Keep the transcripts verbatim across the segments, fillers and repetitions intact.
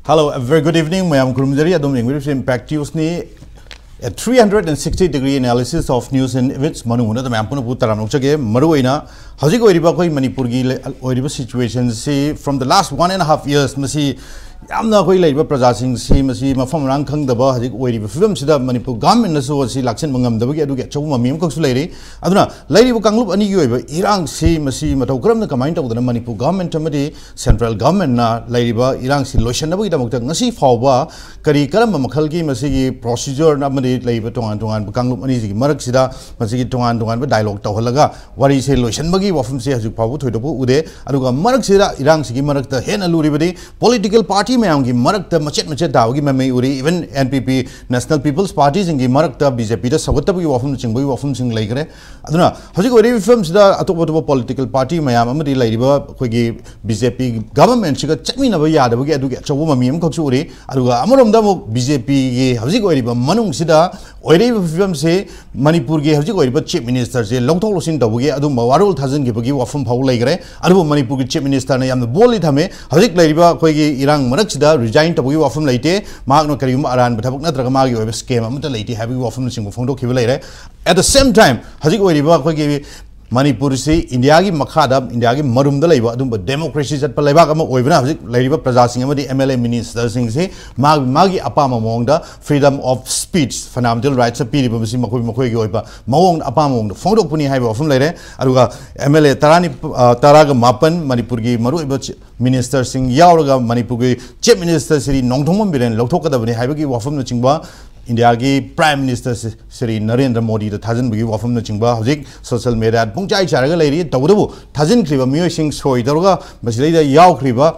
Hello, a very good evening. ꯃꯌꯥꯝ ꯈꯨꯔꯨꯝꯖꯔꯤ꯫ ꯑꯗꯨꯝ ꯌꯦꯡꯕꯤꯔꯤꯕꯁꯤ Impact News ꯅꯤ꯫ A three hundred and sixty degree analysis of news and events ꯃꯅꯨꯡ ꯍꯨꯠꯅ ꯃꯌꯥꯝ ꯄꯨꯝꯅꯃꯛꯄꯨ ꯇꯔꯥꯝꯅ ꯑꯣꯛꯆꯒꯦ꯫ ꯃꯔꯨꯑꯣꯏꯅ ꯍꯧꯖꯤꯛ ꯑꯣꯏꯔꯤꯕ ꯑꯩꯈꯣꯏ ꯃꯅꯤꯄꯨꯔꯒꯤ ꯂꯩ-, ꯑꯣꯏꯔꯤꯕ situation ꯁꯤ from the last one and a half years ꯃꯁꯤ ꯌꯥꯝꯅ ꯑꯩꯈꯣꯏ ꯂꯩꯔꯤꯕ ꯄ꯭ꯔꯖꯥꯁꯤꯡꯁꯤ ꯃꯁꯤ ꯃꯐꯝ ꯃꯔꯥꯡ ꯈꯪꯗꯕ ꯍꯧꯖꯤꯛ ꯑꯣꯏꯔꯤꯕ ꯐꯤꯕꯝꯁꯤꯗ ꯃꯅꯤꯄꯨꯔ government ꯅꯁꯨ ꯑꯁꯤ ꯂꯥꯛꯁꯤꯟꯕ ꯉꯝꯗꯕꯒꯤ ꯑꯗꯨꯒꯤ ꯑꯆꯧꯕ ꯃꯃꯤ ꯑꯃꯈꯛꯁꯨ ꯂꯩꯔꯤ꯫ ꯑꯗꯨꯅ ꯂꯩꯔꯤꯕ ꯀꯥꯡꯂꯨꯞ ꯑꯅꯤꯒꯤ ꯑꯣꯏꯕ ꯏꯔꯥꯡꯁꯤ ꯃꯁꯤ ꯃꯇꯧ ꯀꯔꯝꯅ ꯀꯃꯥꯏꯅ ꯇꯧꯗꯅ ꯃꯅꯤꯄꯨꯔ government ꯑꯃꯗꯤ central government ꯅ ꯂꯩꯔꯤꯕ ꯏꯔꯥꯡꯁꯤ ꯂꯣꯏꯁꯤꯟꯅꯕꯒꯤꯗꯃꯛꯇ ꯉꯁꯤ ꯐꯥꯎꯕ ꯀꯔꯤ ꯀꯔꯝꯕ ꯃꯈꯜꯒꯤ ꯃꯁꯤꯒꯤ procedure ꯑꯃꯗꯤ ꯂꯩꯔꯤꯕ ꯇꯣꯉꯥꯟ ꯇꯣꯉꯥꯟꯕ ꯀꯥꯡꯂꯨꯞ ꯑꯅꯤꯁꯤꯒꯤ ꯃꯔꯛꯁꯤꯗ ꯃꯁꯤꯒꯤ ꯇꯣꯉꯥꯟ ꯇꯣꯉꯥꯟꯕ dialogue ꯇꯧꯍꯜꯂꯒ ꯋꯥꯔꯤꯁꯦ ꯂꯣꯏꯁꯤꯟꯕꯒꯤ ꯋꯥꯐꯝꯁꯦ ꯍꯧꯖꯤꯛ ꯐꯥꯎꯕ ꯊꯣꯏꯗꯣꯛꯄ ꯎꯗꯦ꯫ ꯑꯗꯨꯒ ꯃꯔꯛꯁꯤꯗ ꯏꯔꯥꯡꯁꯤꯒꯤ ꯃꯔꯛꯇ ꯍꯦꯟꯅ ꯂꯨꯔꯤꯕꯗꯤ political party ꯃꯌꯥꯝꯒꯤ ꯃꯔꯛꯇ ꯃꯆꯦꯠ ꯃꯆꯦꯠ ꯇꯥꯕꯒꯤ ꯃꯃꯤ ꯎꯔꯤ꯫ Even N P P, National People's Party ꯁꯤꯡꯒꯤ ꯃꯔꯛꯇ B J P ꯗ ꯁꯧꯒꯠꯇꯕꯒꯤ ꯋꯥꯐꯝꯅꯆꯤꯡꯕꯒꯤ ꯋꯥꯐꯝꯁꯤꯡ ꯂꯩꯈ꯭ꯔꯦ꯫ ꯑꯗꯨꯅ ꯍꯧꯖꯤꯛ ꯑꯣꯏꯔꯤꯕ ꯐꯤꯕꯝꯁꯤꯗ ꯑꯇꯣꯞ ꯑꯇꯣꯞꯄ political party ꯃꯌꯥꯝ ꯑꯃꯗꯤ ꯂꯩꯔꯤꯕ ꯑꯩꯈꯣꯏꯒꯤ B J P government ꯁꯤꯒ ꯆꯠꯃꯤꯟꯅꯕ ꯌꯥꯗꯕꯒꯤ ꯑꯗꯨꯒꯤ ꯑꯆꯧꯕ ꯃꯃꯤ ꯑꯃꯈꯛꯁꯨ ꯎꯔꯤ꯫ ꯑꯗꯨꯒ ꯑꯃꯔꯣꯝꯗ ꯑꯃꯨꯛ B J P ꯒꯤ ꯍꯧꯖꯤꯛ ꯑꯣꯏꯔꯤꯕ ꯃꯅꯨꯡꯁꯤꯗ ꯑꯣꯏꯔꯛꯏꯕ ꯐꯤꯕꯝꯁꯤ ꯃꯅꯤꯄꯨꯔꯒꯤ ꯍꯧꯖꯤꯛ ꯑꯣꯏꯔꯤꯕ Chief Minister ꯁꯦ ꯂꯧꯊꯣꯛ ꯂꯧꯁꯤꯟ ꯇꯧꯕꯒꯤ ꯑꯗꯨꯝꯕ ꯋꯥꯔꯣꯜ ꯊꯥꯖꯤꯟꯈꯤꯕꯒꯤ ꯋꯥꯐꯝ ꯐꯥꯎ ꯂꯩꯈ꯭ꯔꯦ꯫ ꯑꯗꯨꯕꯨ ꯃꯅꯤꯄꯨꯔꯒꯤ Chief Minister ꯅ ꯌꯥꯝꯅ boldly ꯊꯝꯃꯦ, ꯍꯧꯖꯤꯛ ꯂꯩꯔꯤꯕ ꯑꯩꯈꯣꯏꯒꯤ ꯏꯔꯥꯡ ꯃꯔꯛꯁꯤꯗ resign ꯇꯧꯕꯒꯤ ꯋꯥꯐꯝ ꯂꯩꯇꯦ, ꯃꯍꯥꯛꯅ ꯀꯔꯤꯒꯨꯝꯕ ꯑꯔꯥꯟꯕ ꯊꯕꯛ ꯅꯠꯇ꯭ꯔꯒ ꯃꯥꯒꯤ ꯑꯣꯏꯕ scam ꯑꯃꯠꯇ ꯂꯩꯇꯦ ꯍꯥꯏꯕꯒꯤ ꯋꯥꯐꯝꯅꯆꯤꯡꯕ ꯐꯣꯡꯗꯣꯛꯈꯤꯕ ꯂꯩꯔꯦ꯫ At the same time, ꯍꯧꯖꯤꯛ ꯑꯣꯏꯔꯤꯕ ꯑꯩꯈꯣꯏꯒꯤ ꯃꯅꯤꯄꯨꯔꯁꯤ ꯏꯟꯗꯤꯌꯥꯒꯤ ꯃꯈꯥꯗ, ꯏꯟꯗꯤꯌꯥꯒꯤ ꯃꯔꯨꯝꯗ ꯂꯩꯕ ꯑꯗꯨꯝꯕ democracy ꯆꯠꯄ ꯂꯩꯕꯥꯛ ꯑꯃ ꯑꯣꯏꯕꯅ ꯍꯧꯖꯤꯛ ꯂꯩꯔꯤꯕ ꯄ꯭ꯔꯖꯥꯁꯤꯡ ꯑꯃꯗꯤ M L A minister ꯁꯤꯡꯁꯤ ꯃꯥꯒꯤ, ꯃꯥꯒꯤ ꯑꯄꯥꯝꯕ ꯃꯑꯣꯡꯗ freedom of speech, fundamental rights ꯄꯤꯔꯤꯕ ꯃꯁꯤ ꯃꯈꯣꯏ, ꯃꯈꯣꯏꯒꯤ ꯑꯣꯏꯕ ꯃꯑꯣꯡꯗ, ꯑꯄꯥꯝꯕ ꯃꯑꯣꯡꯗ ꯐꯣꯡꯗꯣꯛꯄꯅꯤ ꯍꯥꯏꯕ ꯋꯥꯐꯝ ꯂꯩꯔꯦ꯫ ꯑꯗꯨꯒ M L A ꯇꯔꯥꯅꯤ-, ꯑ, ꯇꯔꯥꯒ ꯃꯥꯄꯟ ꯃꯅꯤꯄꯨꯔꯒꯤ ꯃꯔꯨꯑꯣꯏꯕ ꯆꯤ-, minister ꯁꯤꯡ ꯌꯥꯎꯔꯒ ꯃꯅꯤꯄꯨꯔꯒꯤ Chief Minister ꯁ꯭ꯔꯤ ꯅꯣꯡꯊꯣꯝꯕꯝ ꯕꯤꯔꯦꯟ ꯂꯧꯊꯣꯛꯀꯗꯕꯅꯤ ꯍꯥꯏꯕꯒꯤ ꯋꯥꯐꯝꯅꯆꯤꯡꯕ, ꯏꯟꯗꯤꯌꯥꯒꯤ Prime Minister ꯁ꯭ꯔꯤ ꯅꯔꯦꯟꯗ꯭ꯔ ꯃꯣꯗꯤꯗ ꯊꯥꯖꯤꯟꯕꯒꯤ ꯋꯥꯐꯝꯅꯆꯤꯡꯕ ꯍꯧꯖꯤꯛ social media ꯗ ꯄꯨꯡꯆꯥꯏ ꯆꯥꯏꯔꯒ ꯂꯩꯔꯤ꯫ ꯇꯧꯕꯇꯕꯨ ꯊꯥꯖꯤꯟꯈ꯭ꯔꯤꯕ ꯃꯤꯑꯣꯏꯁꯤꯡ ꯁꯣꯏ ꯇꯧꯔꯒ ꯃꯁꯤꯗꯩꯗ ꯌꯥꯎꯈ꯭ꯔꯤꯕ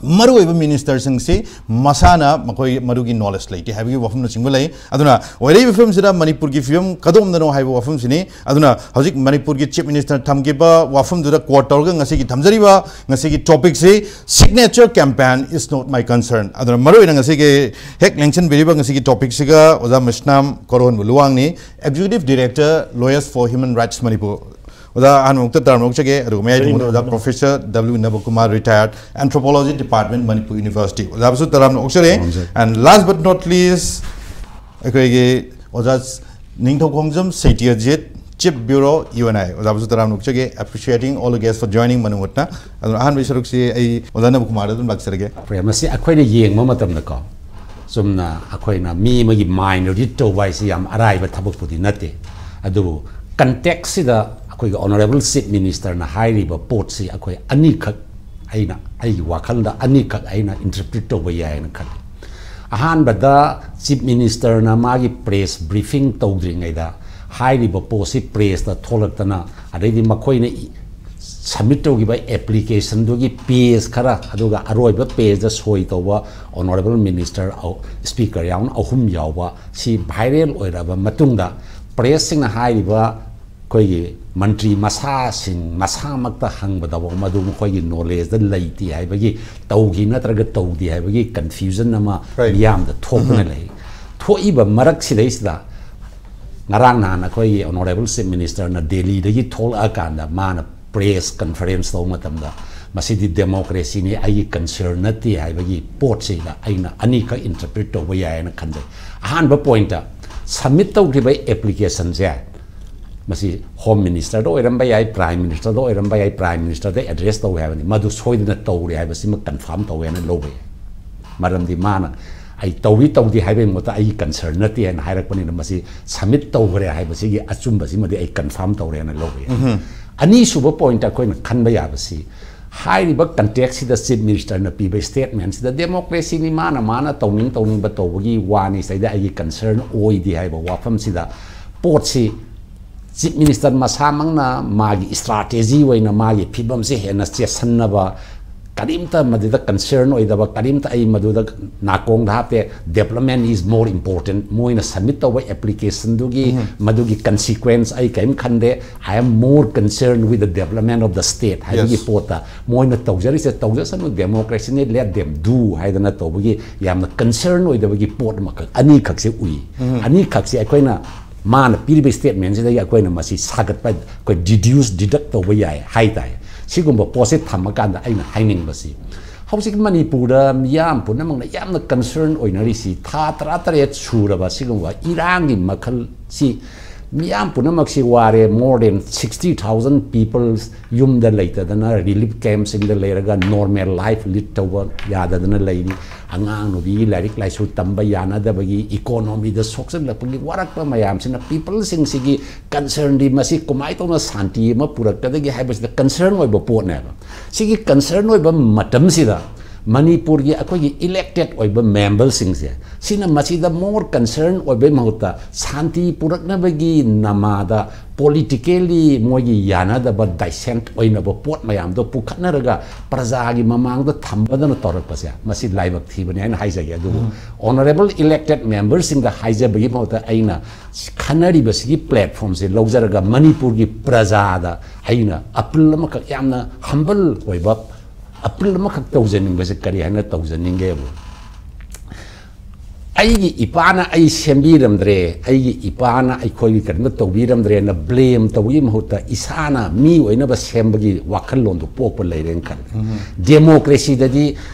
ꯃꯔꯨꯑꯣꯏꯕ ꯃꯤꯅꯤꯁꯇꯔꯁꯤꯡꯁꯤ ꯃꯁꯥꯅ ꯃꯈꯣꯏ ꯃꯗꯨꯒꯤ ꯅꯣꯂꯦꯖ ꯂꯩꯇꯦ ꯍꯥꯏꯕꯒꯤ ꯋꯥꯐꯝꯅꯆꯤꯡꯕ ꯂꯩ꯫ ꯑꯗꯨꯅ ꯑꯣꯏꯔꯛꯏꯕ ꯐꯤꯕꯝꯁꯤꯗ ꯃꯅꯤꯄꯨꯔꯒꯤ ꯐꯤꯕꯝ ꯀꯗꯣꯝꯗꯅꯣ ꯍꯥꯏꯕ ꯋꯥꯐꯝꯁꯤꯅꯤ꯫ ꯑꯗꯨꯅ ꯍꯧꯖꯤꯛ ꯃꯅꯤꯄꯨꯔꯒꯤ ꯆꯤꯐ ꯃꯤꯅꯤꯁꯇꯔ ꯊꯝꯈꯤꯕ ꯋꯥꯐꯝꯗꯨꯗ ꯀꯣꯠ ꯇꯧꯔꯒ ꯉꯁꯤꯒꯤ ꯊꯝꯖꯔꯤꯕ ꯉꯁꯤꯒꯤ ꯇꯣꯄꯤꯛꯁꯤ "Signature campaign is not my concern"꯫ ꯑꯗꯨꯅ ꯃꯔꯨꯑꯣꯏꯅ ꯉꯁꯤꯒꯤ ꯍꯦꯛ ꯂꯦꯡꯁꯤꯟꯕꯤꯔꯤꯕ ꯉꯁꯤꯒꯤ ꯇꯣꯄꯤꯛꯁꯤꯒ ꯑꯣꯖꯥ ꯃꯁꯅꯥꯝ ꯀꯣꯔꯣꯟꯕ ꯂꯨꯋꯥꯡꯅꯤ, Executive Director, Lawyers for Human Rights Manipur꯫ ꯑꯣꯖꯥ, ꯑꯍꯥꯟꯕꯃꯛꯇ ꯇꯔꯥꯝꯅ ꯑꯣꯛꯆꯒꯦ꯫ ꯑꯗꯨꯒ ꯃꯌꯥꯏ ꯊꯪꯕꯗ ꯑꯣꯖꯥ professor W Nabakumar, retired Anthropology Department, Manipur University꯫ ꯑꯣꯖꯥꯕꯨꯁꯨ ꯇꯔꯥꯝꯅ ꯑꯣꯛꯆꯔꯦ꯫ ꯇꯔꯥꯝꯅ ꯑꯣꯛꯆꯔꯦ꯫ And last but not least, ꯑꯩꯈꯣꯏꯒꯤ ꯑꯣꯖꯥ ꯅꯤꯡꯊꯧꯈꯣꯡꯖꯝ ꯁꯩꯇꯤꯌꯥꯖꯤꯠ, Chief Bureau, U N I꯫ ꯑꯣꯖꯥꯕꯨꯁꯨ ꯇꯔꯥꯝꯅ ꯑꯣꯛꯆꯒꯦ꯫ Appreciating all the guests for joining ꯃꯅꯨꯡ ꯍꯨꯠꯅ꯫ ꯑꯗꯨꯅ ꯑꯍꯥꯟꯕꯒꯤ ꯁꯔꯨꯛꯁꯤ ꯑꯩ ꯑꯣꯖꯥ ꯅꯕꯀꯨꯃꯥꯔꯗ ꯑꯗꯨꯝ ꯂꯥꯛꯆꯔꯒꯦ꯫ ꯐꯔꯦ, ꯃꯁꯤ ꯑꯩꯈꯣꯏꯅ ꯌꯦꯡꯕ ꯃꯇꯝꯗꯀꯣ, ꯆꯨꯝꯅ ꯑꯩꯈꯣꯏꯅ ꯃꯤ ꯑꯃꯒꯤ ꯃꯥꯏꯟ ꯔꯤꯗ ꯇꯧꯕ ꯍꯥꯏꯁꯤ ꯌꯥꯝ ꯑꯔꯥꯏꯕ ꯊꯕꯛꯄꯨꯗꯤ ꯅꯠꯇꯦ꯫ ꯑꯗꯨꯕꯨ ꯀꯟꯇꯦꯛꯁꯁꯤꯗ ꯑꯩꯈꯣꯏꯒꯤ ꯑꯣꯅꯔꯦꯕꯜ ꯆꯤꯐ ꯃꯤꯅꯤꯁꯇꯔꯅ ꯍꯥꯏꯔꯤꯕ ꯄꯣꯠꯁꯤ ꯑꯩꯈꯣꯏ ꯑꯅꯤꯈꯛ, ꯑꯩꯅ, ꯑꯩꯒꯤ ꯋꯥꯈꯜꯗ ꯑꯅꯤꯈꯛ ꯑꯩꯅ ꯏꯟꯇꯔꯄ꯭ꯔꯤꯠ ꯇꯧꯕ ꯌꯥꯏꯅ ꯈꯜꯂꯤ꯫ ꯑꯍꯥꯟꯕꯗ, ꯆꯤꯐ ꯃꯤꯅꯤꯁꯇꯔꯅ ꯃꯥꯒꯤ ꯄ꯭ꯔꯦꯁ ꯕ꯭ꯔꯤꯐꯤꯡ ꯇꯧꯗ꯭ꯔꯤꯉꯩꯗ ꯍꯥꯏꯔꯤꯕ ꯄꯣꯠꯁꯤ ꯄ꯭ꯔꯦꯁꯇ ꯊꯣꯛꯂꯛꯇꯅ, ꯑꯗꯩꯗꯤ ꯃꯈꯣꯏꯅ ꯏ-, ꯁꯕꯃꯤꯠ ꯇꯧꯈꯤꯕ ꯑꯦꯄ꯭ꯂꯤꯀꯦꯁꯟꯗꯨꯒꯤ ꯄꯦꯖ ꯈꯔ, ꯑꯗꯨꯒ ꯑꯔꯣꯏꯕ ꯄꯦꯖꯇ ꯁꯣꯏ ꯇꯧꯕ ꯑꯣꯅꯔꯦꯕꯜ ꯃꯤꯅꯤꯁꯇꯔ ꯑꯍꯨ-, ꯁ꯭ꯄꯤꯀꯔ ꯌꯥꯎꯅ ꯑꯍꯨꯝ ꯌꯥꯎꯕ, ꯁꯤ ꯚꯥꯏꯔꯦꯜ ꯑꯣꯏꯔꯕ ꯃꯇꯨꯡꯗ, ꯄ꯭ꯔꯦꯁꯁꯤꯡꯅ ꯍꯥꯏꯔꯤꯕ ꯑꯩꯈꯣꯏꯒꯤ ꯃꯟꯇ꯭ꯔꯤ ꯃꯁꯥꯁꯤꯡ ꯃꯁꯥꯃꯛꯇ ꯍꯪꯕꯗꯐꯥꯎ ꯃꯗꯨ ꯃꯈꯣꯏꯒꯤ ꯅꯣꯂꯦꯖꯇ ꯂꯩꯇꯦ ꯍꯥꯏꯕꯒꯤ, ꯇꯧꯈꯤ ꯅꯠꯇ꯭ꯔꯒ ꯇꯧꯗꯦ ꯍꯥꯏꯕꯒꯤ ꯀꯟꯐ꯭ꯌꯨꯖꯟ ꯑꯃ Right. ꯃꯤꯌꯥꯝꯗ ꯊꯣꯛꯇꯨꯅ ꯎꯝ꯫ ꯂꯩ꯫ ꯊꯣꯛꯏꯕ ꯃꯔꯛꯁꯤꯗꯩꯁꯤꯗ ꯉꯔꯥꯡ ꯅꯍꯥꯟ ꯑꯩꯈꯣꯏꯒꯤ ꯑꯣꯅꯔꯦꯕꯜ ꯆꯤꯐ ꯃꯤꯅꯤꯁꯇꯔꯅ ꯗꯦꯜꯂꯤꯗꯒꯤ ꯊꯣꯛꯂꯛꯑꯀꯥꯟꯗ ꯃꯥꯅ ꯄ꯭ꯔꯦꯁ ꯀꯟꯐꯔꯦꯟꯁ ꯇꯧꯕ ꯃꯇꯝꯗ, "ꯃꯁꯤꯗꯤ ꯗꯦꯃꯣꯀ꯭ꯔꯦꯁꯤꯅꯤ, ꯑꯩꯒꯤ ꯀꯟꯁꯔꯟ ꯅꯠꯇꯦ" ꯍꯥꯏꯕꯒꯤ ꯄꯣꯠꯁꯤꯗ ꯑꯩꯅ ꯑꯅꯤꯈꯛ ꯏꯟꯇꯔꯄ꯭ꯔꯤꯠ ꯇꯧꯕ ꯌꯥꯏ ꯍꯥꯏꯅ ꯈꯟꯖꯩ꯫ ꯑꯍꯥꯟꯕ ꯄꯣꯏꯟꯠꯇ, ꯁꯕꯃꯤꯠ ꯇꯧꯈ꯭ꯔꯤꯕ ꯑꯦꯄ꯭ꯂꯤꯀꯦꯁꯟꯁꯦ ꯃꯁꯤ ꯍꯣꯝ ꯃꯤꯅꯤꯁꯇꯔꯗ ꯑꯣꯏꯔꯝꯕ ꯌꯥꯏ, ꯄ꯭ꯔꯥꯏꯝ ꯃꯤꯅꯤꯁꯇꯔꯗ ꯑꯣꯏꯔꯝꯕ ꯌꯥꯏ, ꯄ꯭ꯔꯥꯏꯝ ꯃꯤꯅꯤꯁꯇꯔꯗ ꯑꯦꯗ꯭ꯔꯦꯁ ꯇꯧꯋꯦ ꯍꯥꯏꯕꯅꯤ꯫ ꯃꯗꯨ ꯁꯣꯏꯗꯅ ꯇꯧꯔꯦ ꯍꯥꯏꯕꯁꯤꯃ ꯀꯟꯐꯥꯔꯝ ꯇꯧꯋꯦꯅ ꯂꯧꯕ ꯌꯥꯏ꯫ ꯃꯔꯝꯗꯤ ꯃꯥꯅ "ꯑꯩ ꯇꯧꯏ ꯇꯧꯗꯦ ꯍꯥꯏꯕꯒꯤ ꯃꯍꯨꯠꯇ ꯑꯩꯒꯤ ꯀꯟꯁꯔꯟ ꯅꯠꯇꯦ" ꯍꯥꯏꯅ ꯍꯥꯏꯔꯛꯄꯅꯤꯅ, ꯃꯁꯤ ꯁꯕꯃꯤꯠ ꯇꯧꯈ꯭ꯔꯦ ꯍꯥꯏꯕꯁꯤꯒꯤ ꯑꯆꯨꯝꯕꯁꯤꯃꯗꯤ ꯑꯩ ꯀꯟꯐꯥꯔꯝ ꯇꯧꯔꯦꯅ ꯂꯧꯕ ꯌꯥꯏ꯫ ꯎꯝꯍꯨꯝ꯫ ꯑꯅꯤꯁꯨꯕ ꯄꯣꯏꯟꯠꯇ ꯑꯩꯈꯣꯏꯅ ꯈꯟꯕ ꯌꯥꯕꯁꯤ, ꯍꯥꯏꯔꯤꯕ ꯀꯟꯇꯦꯛꯁꯁꯤꯗ ꯆꯤꯐ ꯃꯤꯅꯤꯁꯇꯔꯅ ꯄꯤꯕ ꯁ꯭ꯇꯦꯠꯃꯦꯟꯁꯤꯗ, "ꯗꯦꯃꯣꯀ꯭ꯔꯦꯁꯤꯅꯤ, ꯃꯥꯅ ꯃꯥꯅ ꯇꯧꯅꯤꯡ ꯇꯧꯅꯤꯡꯕ ꯇꯧꯕꯒꯤ ꯋꯥꯅꯤ, ꯁꯤꯗ ꯑꯩꯒꯤ ꯀꯟꯁꯔꯟ ꯑꯣꯏꯗꯦ" ꯍꯥꯏꯕ ꯋꯥꯐꯝꯁꯤꯗ, ꯄꯣꯠꯁꯤ ꯆꯤꯐ ꯃꯤꯅꯤꯁꯇꯔ ꯃꯁꯥꯃꯛꯅ ꯃꯥꯒꯤ ꯏꯁꯇ꯭ꯔꯥꯇꯦꯖꯤ ꯑꯣꯏꯅ ꯃꯥꯒꯤ ꯐꯤꯕꯝꯁꯤ ꯍꯦꯟꯅ ꯆꯦꯠꯁꯟꯅꯕ ꯀꯔꯤꯝꯇ ꯃꯗꯨꯗ concern ꯑꯣꯏꯗꯕ, ꯀꯔꯤꯝꯇ ꯑꯩ ꯃꯗꯨꯗ ꯅꯥꯀꯣꯡꯗ ꯍꯥꯞꯇꯦ꯫ Development is more important꯫ ꯃꯣꯏꯅ submit ꯇꯧꯕ applicationꯗꯨꯒꯤ ꯃꯗꯨꯒꯤ consequence ꯑꯩ ꯀꯔꯤꯝ ꯈꯟꯗꯦ꯫ I am more concerned with the development of the state ꯍꯥꯏꯕꯒꯤ Yes. ꯄꯣꯠꯇ ꯃꯣꯏꯅ ꯇꯧꯖꯔꯤꯁꯦ ꯇꯧꯖꯁꯅꯨ, democracyꯅꯤ, let them do ꯍꯥꯏꯗꯅ ꯇꯧꯕꯒꯤ ꯌꯥꯝꯅ concern ꯑꯣꯏꯗꯕꯒꯤ ꯄꯣꯠ ꯑꯃꯈꯛ, ꯑꯅꯤꯈꯛꯁꯦ ꯎꯏ꯫ ꯑꯅꯤꯈꯛꯁꯦ ꯑꯩꯈꯣꯏꯅ ꯃꯥꯅ ꯄꯤꯔꯤꯕ statementꯁꯤꯗꯒꯤ ꯑꯩꯈꯣꯏꯅ ꯃꯁꯤ ꯁꯥꯒꯠꯄ, ꯑꯩꯈꯣꯏ deduce, deduct ꯇꯧꯕ ꯌꯥꯏ ꯍꯥꯏ ꯇꯥꯏ꯫ ꯁꯤꯒꯨꯝꯕ ꯄꯣꯠꯁꯦ ꯊꯝꯃꯀꯥꯟꯗ ꯑꯩꯅ ꯍꯥꯏꯅꯤꯡꯕꯁꯤ, ꯍꯧꯖꯤꯛ ꯃꯅꯤꯄꯨꯔꯗ ꯃꯤꯌꯥꯝ ꯄꯨꯝꯅꯃꯛꯅ ꯌꯥꯝꯅ concern ꯑꯣꯏꯅꯔꯤꯁꯤ ꯊꯥ ꯇꯔꯥꯇꯔꯦꯠ ꯁꯨꯔꯕ ꯁꯤꯒꯨꯝꯕ ꯏꯔꯥꯡꯒꯤ ꯃꯈꯜꯁꯤ, ꯃꯤꯌꯥꯝ ꯄꯨꯝꯅꯃꯛꯁꯤ ꯋꯥꯔꯦ꯫ More than sixty thousand people ꯌꯨꯝꯗ ꯂꯩꯇꯗꯅ relief campꯁꯤꯡꯗ ꯂꯩꯔꯒ normal life lead ꯇꯧꯕ ꯌꯥꯗꯗꯅ ꯂꯩꯔꯤ꯫ ꯑꯉꯥꯡ ꯅꯨꯕꯤꯒꯤ ꯂꯥꯏꯔꯤꯛ ꯂꯥꯏꯁꯨ ꯇꯝꯕ ꯌꯥꯅꯗꯕꯒꯤ, economyꯗ ꯁꯣꯛꯆꯜꯂꯛꯄꯒꯤ ꯋꯥꯔꯛꯄ ꯃꯌꯥꯝꯁꯤꯅ peopleꯁꯤꯡꯁꯤꯒꯤ concernꯗꯤ ꯃꯁꯤ ꯀꯃꯥꯏꯅ ꯇꯧꯅ ꯁꯥꯟꯇꯤ ꯑꯃ ꯄꯨꯔꯛꯀꯗꯒꯦ ꯍꯥꯏꯕꯁꯤꯗ concern ꯑꯣꯏꯕ ꯄꯣꯠꯅꯦꯕ꯫ ꯁꯤꯒꯤ concern ꯑꯣꯏꯕ ꯃꯇꯝꯁꯤꯗ ꯃꯅꯤꯄꯨꯔꯒꯤ ꯑꯩꯈꯣꯏꯒꯤ elected ꯑꯣꯏꯕ memberꯁꯤꯡꯁꯦ ꯁꯤꯅ ꯃꯁꯤꯗ more concern ꯑꯣꯏꯕꯩ ꯃꯍꯨꯠꯇ ꯁꯥꯟꯇꯤ ꯄꯨꯔꯛꯅꯕꯒꯤ ꯅꯃꯥꯗ politically ꯃꯣꯏꯒꯤ ꯌꯥꯅꯗꯕ dissent ꯑꯣꯏꯅꯕ ꯄꯣꯠ ꯃꯌꯥꯝꯗꯣ ꯄꯨꯈꯠꯅꯔꯒ ꯄ꯭ꯔꯖꯥꯒꯤ ꯃꯃꯥꯡꯗ ꯊꯝꯕꯗꯅ ꯇꯧꯔꯛꯄꯁꯦ ꯃꯁꯤ ꯂꯥꯏꯕꯛ ꯊꯤꯕꯅꯤ ꯍꯥꯏꯅ ꯍꯥꯏꯖꯒꯦ꯫ ꯑꯗꯨꯕꯨ honourable elected memberꯁꯤꯡꯗ ꯍꯥꯏꯖꯕꯒꯤ ꯃꯍꯨꯠꯇ ꯑꯩꯅ ꯈꯟꯅꯔꯤꯕꯁꯤꯒꯤ platformꯁꯦ ꯂꯧꯖꯔꯒ ꯃꯅꯤꯄꯨꯔꯒꯤ ꯄ꯭ꯔꯖꯥꯗ ꯑꯩꯅ appeal ꯑꯃꯈꯛ, ꯌꯥꯝꯅ humble ꯑꯣꯏꯕ appeal ꯑꯃꯈꯛ ꯇꯧꯖꯅꯤꯡꯕꯁꯦ ꯀꯔꯤ ꯍꯥꯏꯅ ꯇꯧꯖꯅꯤꯡꯒꯦꯕꯨ, ꯑꯩꯒꯤ ꯏꯄꯥꯅ ꯑꯩ ꯁꯦꯝꯕꯤꯔꯝꯗ꯭ꯔꯦ, ꯑꯩꯒꯤ ꯏꯄꯥꯅ ꯑꯩꯈꯣꯏꯒꯤ ꯀꯔꯤꯝꯇ ꯇꯧꯕꯤꯔꯝꯗ꯭ꯔꯦꯅ blame ꯇꯧꯕꯒꯤ ꯃꯍꯨꯠꯇ ꯏꯁꯥꯅ ꯃꯤ ꯑꯣꯏꯅꯕ ꯁꯦꯝꯕꯒꯤ ꯋꯥꯈꯜꯂꯣꯟꯗꯣ ꯄꯣꯛꯄ ꯂꯩꯔꯦꯅ ꯈꯜꯂꯦ꯫ Democracyꯗꯗꯤ